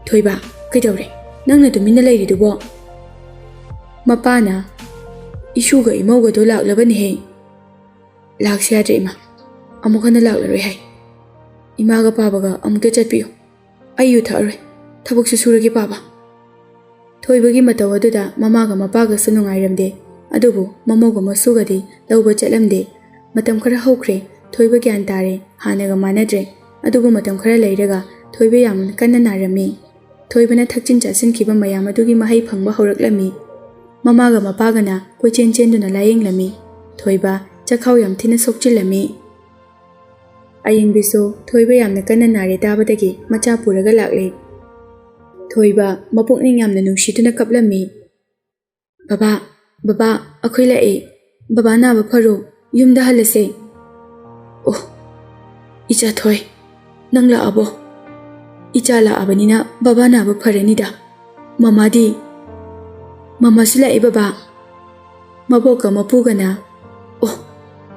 ꯊꯣꯏꯕ, ꯀꯩꯗꯧꯔꯦ? ꯅꯪꯅ ꯇꯨꯃꯤꯟꯅ ꯂꯩꯔꯤꯗꯨꯕꯣ?" ꯃꯄꯥꯅ, "ꯏꯁꯨꯒ ꯏꯃꯧꯒꯗꯣ ꯂꯥꯛꯂꯕꯅꯤꯍꯦ꯫" "ꯂꯥꯛꯁꯤ ꯌꯥꯗ꯭ꯔꯦ ꯏꯃꯥ, ꯑꯃꯨꯛ ꯍꯟꯅ ꯂꯥꯛꯂꯔꯣꯏ ꯍꯥꯏ꯫ ꯏꯃꯥꯒ ꯄꯥꯕꯒ ꯑꯃꯨꯛꯇ ꯆꯠꯄꯤꯌꯨ, ꯑꯩ ꯌꯨ ꯊꯛꯑꯔꯣꯏ, ꯊꯕꯛꯁꯨ ꯁꯨꯔꯒꯦ ꯄꯥꯕ꯫" ꯊꯣꯏꯕꯒꯤ ꯃꯇꯧ ꯑꯗꯨꯗ ꯃꯃꯥꯒ ꯃꯄꯥꯒꯁꯨ ꯅꯨꯡꯉꯥꯏꯔꯝꯗꯦ꯫ ꯑꯗꯨꯕꯨ ꯃꯃꯧꯒ ꯃꯁꯨꯒꯗꯤ ꯂꯧꯕ ꯆꯠꯂꯝꯗꯦ꯫ ꯃꯇꯝ ꯈꯔ ꯍꯧꯈ꯭ꯔꯦ꯫ ꯊꯣꯏꯕ ꯒ꯭ꯌꯥꯟ ꯇꯥꯔꯦ꯫ ꯍꯥꯟꯅꯒ ꯃꯥꯟꯅꯗ꯭ꯔꯦ꯫ ꯑꯗꯨꯕꯨ ꯃꯇꯝ ꯈꯔ ꯂꯩꯔꯒ ꯊꯣꯏꯕ ꯌꯥꯝꯅ ꯀꯟꯅ ꯅꯥꯔꯝꯃꯤ꯫ ꯊꯣꯏꯕꯅ ꯊꯛꯆꯤꯟ ꯆꯥꯁꯤꯟꯈꯤꯕ ꯃꯌꯥꯝ ꯑꯗꯨꯒꯤ ꯃꯍꯩ ꯐꯪꯕ ꯍꯧꯔꯛꯂꯝꯃꯤ꯫ ꯃꯃꯥꯒ ꯃꯄꯥꯒꯅ ꯀꯣꯏꯆꯦꯟ ꯆꯦꯟꯗꯨꯅ ꯂꯥꯌꯦꯡꯂꯝꯃꯤ꯫ ꯊꯣꯏꯕ ꯆꯈꯥꯎ ꯌꯥꯝ ꯊꯤꯅ ꯁꯣꯛꯆꯤꯜꯂꯝꯃꯤ꯫ ꯑꯌꯤꯡꯕꯤꯁꯨ ꯊꯣꯏꯕ ꯌꯥꯝꯅ ꯀꯟꯅ ꯅꯥꯔꯦ ꯇꯥꯕꯗꯒꯤ ꯃꯆꯥ ꯄꯨꯔꯒ ꯂꯥꯛꯂꯦ꯫ ꯊꯣꯏꯕ ꯃꯄꯨꯛꯅꯤꯡ ꯌꯥꯝꯅ ꯅꯨꯡꯁꯤꯗꯨꯅ ꯀꯞꯂꯝꯃꯤ꯫ "ꯕꯕꯥ, ꯕꯕꯥ, ꯑꯩꯈꯣꯏ ꯂꯥꯛꯑꯦ꯫ ꯕꯕꯥ ꯅꯥꯕ ꯐꯔꯣ, ꯌꯨꯝꯗ ꯍꯜꯂꯁꯦ꯫" "ꯑꯣ, ꯏꯆꯥ ꯊꯣꯏ, ꯅꯪ ꯂꯥꯛꯑꯕꯣ? ꯏꯆꯥ ꯂꯥꯛꯑꯕꯅꯤꯅ ꯕꯕꯥ ꯅꯥꯕ ꯐꯔꯅꯤꯗ꯫ ꯃꯃꯥꯗꯤ?" "ꯃꯃꯥꯁꯨ ꯂꯥꯛꯑꯦ ꯕꯕꯥ꯫" ꯃꯕꯣꯛꯀ ꯃꯄꯨꯒꯅ, "ꯑꯣ,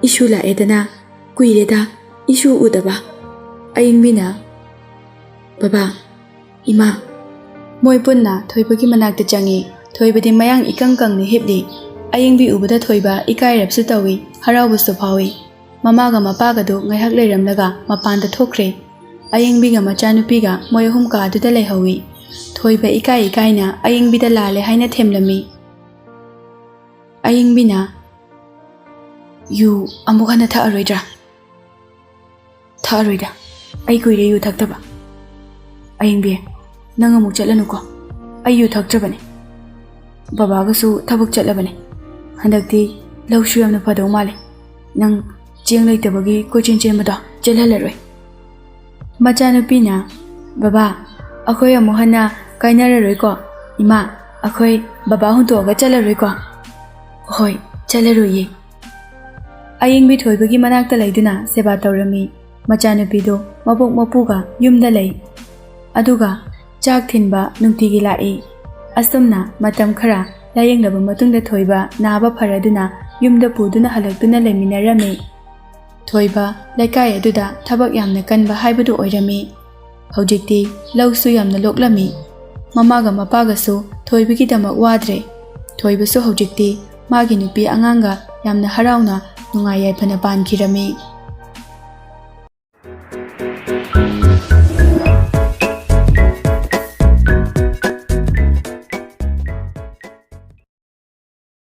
ꯏꯁꯨ ꯂꯥꯛꯑꯦꯗꯅ, ꯀꯨꯏꯔꯦꯗ ꯏꯁꯨ ꯎꯗꯕ꯫" ꯑꯌꯤꯡꯕꯤꯅ, "ꯕꯕꯥ, ꯏꯃꯥ꯫" ꯃꯣꯏ ꯄꯨꯟꯅ ꯊꯣꯏꯕꯒꯤ ꯃꯅꯥꯛꯇ ꯆꯪꯉꯤ꯫ ꯊꯣꯏꯕꯗꯤ ꯃꯌꯥꯡ ꯏꯀꯪ ꯀꯪꯅ ꯍꯤꯞꯂꯤ꯫ ꯑꯌꯤꯡꯕꯤ ꯎꯕꯗ ꯊꯣꯏꯕ ꯏꯀꯥꯏꯔꯞꯁꯨ ꯇꯧꯏ, ꯍꯔꯥꯎꯕꯁꯨ ꯐꯥꯎꯏ꯫ ꯃꯃꯥꯒ ꯃꯄꯥꯒꯗꯨ ꯉꯥꯏꯍꯥꯛ ꯂꯩꯔꯝꯂꯒ ꯃꯄꯥꯟꯗ ꯊꯣꯛꯈ꯭ꯔꯦ꯫ ꯑꯌꯤꯡꯕꯤꯒ ꯃꯆꯥꯅꯨꯄꯤꯒ ꯃꯣꯏ ꯑꯍꯨꯝ ꯀꯥꯗꯨꯗ ꯂꯩꯍꯧꯏ꯫ ꯊꯣꯏꯕ ꯏꯀꯥꯏ ꯏꯀꯥꯏꯅ ꯑꯌꯤꯡꯕꯤꯗ ꯂꯥꯜꯂꯦ ꯍꯥꯏꯅ ꯊꯦꯝꯂꯝꯃꯤ꯫ ꯑꯌꯤꯡꯕꯤꯅ, "ꯌꯨ ꯑꯃꯨꯛ ꯍꯟꯅ ꯊꯛꯑꯔꯣꯏꯗ꯭ꯔꯥ?" "ꯊꯛꯑꯔꯣꯏꯗ, ꯑꯩ ꯀꯨꯏꯔꯦ ꯌꯨ ꯊꯛꯇꯕ꯫" "ꯑꯌꯤꯡꯕꯤ, ꯅꯪ ꯑꯃꯨꯛ ꯆꯠꯂꯅꯨꯀꯣ, ꯑꯩ ꯌꯨ ꯊꯛꯇ꯭ꯔꯕꯅꯦ꯫ ꯕꯕꯥꯒꯁꯨ ꯊꯕꯛ ꯆꯠꯂꯕꯅꯦ꯫ ꯍꯟꯗꯛꯇꯤ ꯂꯧꯁꯨ ꯌꯥꯝꯅ ꯐꯗꯧ ꯃꯥꯜꯂꯦ꯫ ꯅꯪ ꯆꯦꯡ ꯂꯩꯇꯕꯒꯤ ꯀꯣꯏꯆꯦꯟ ꯆꯦꯟꯕꯗꯣ ꯆꯦꯜꯍꯜꯂꯔꯣꯏ꯫" ꯃꯆꯥꯅꯨꯄꯤꯅ, "ꯕꯕꯥ, ꯑꯩꯈꯣꯏ ꯑꯃꯨꯛ ꯍꯟꯅ ꯀꯥꯏꯅꯔꯔꯣꯏꯀꯣ? ꯏꯃꯥ, ꯑꯩꯈꯣꯏ ꯕꯕꯥ ꯍꯨꯟꯗꯣꯛꯑꯒ ꯆꯠꯂꯔꯣꯏꯀꯣ?" "ꯍꯣꯏ, ꯆꯠꯂꯔꯣꯏꯌꯦ꯫" ꯑꯌꯤꯡꯕꯤ ꯊꯣꯏꯕꯒꯤ ꯃꯅꯥꯛꯇ ꯂꯩꯗꯨꯅ ꯁꯦꯕꯥ ꯇꯧꯔꯝꯃꯤ꯫ ꯃꯆꯥꯅꯨꯄꯤꯗꯨ ꯃꯕꯣꯛ ꯃꯄꯨꯒ ꯌꯨꯝꯗ ꯂꯩ꯫ ꯑꯗꯨꯒ ꯆꯥꯛ ꯊꯤꯟꯕ ꯅꯨꯡꯇꯤꯒꯤ ꯂꯥꯛꯏ꯫ ꯑꯁꯨꯝꯅ ꯃꯇꯝ ꯈꯔ ꯂꯥꯌꯦꯡꯂꯕ ꯃꯇꯨꯡꯗ ꯊꯣꯏꯕ ꯅꯥꯕ ꯐꯔꯗꯨꯅ ꯌꯨꯝꯗ ꯄꯨꯗꯨꯅ ꯍꯜꯂꯛꯇꯨꯅ ꯂꯩꯃꯤꯟꯅꯔꯝꯃꯤ꯫ ꯊꯣꯏꯕ ꯂꯩꯀꯥꯏ ꯑꯗꯨꯗ ꯊꯕꯛ ꯌꯥꯝꯅ ꯀꯟꯕ ꯍꯥꯏꯕꯗꯨ ꯑꯣꯏꯔꯝꯃꯤ꯫ ꯍꯧꯖꯤꯛꯇꯤ ꯂꯧꯁꯨ ꯌꯥꯝꯅ ꯂꯣꯛꯂꯝꯃꯤ꯫ ꯃꯃꯥꯒ ꯃꯄꯥꯒꯁꯨ ꯊꯣꯏꯕꯒꯤꯗꯃꯛ ꯋꯥꯗ꯭ꯔꯦ꯫ ꯊꯣꯏꯕꯁꯨ ꯍꯧꯖꯤꯛꯇꯤ ꯃꯥꯒꯤ ꯅꯨꯄꯤ ꯑꯉꯥꯡꯒ ꯌꯥꯝꯅ ꯍꯔꯥꯎꯅ ꯅꯨꯡꯉꯥꯏ ꯌꯥꯏꯐꯅ ꯄꯥꯟꯈꯤꯔꯝꯃꯤ꯫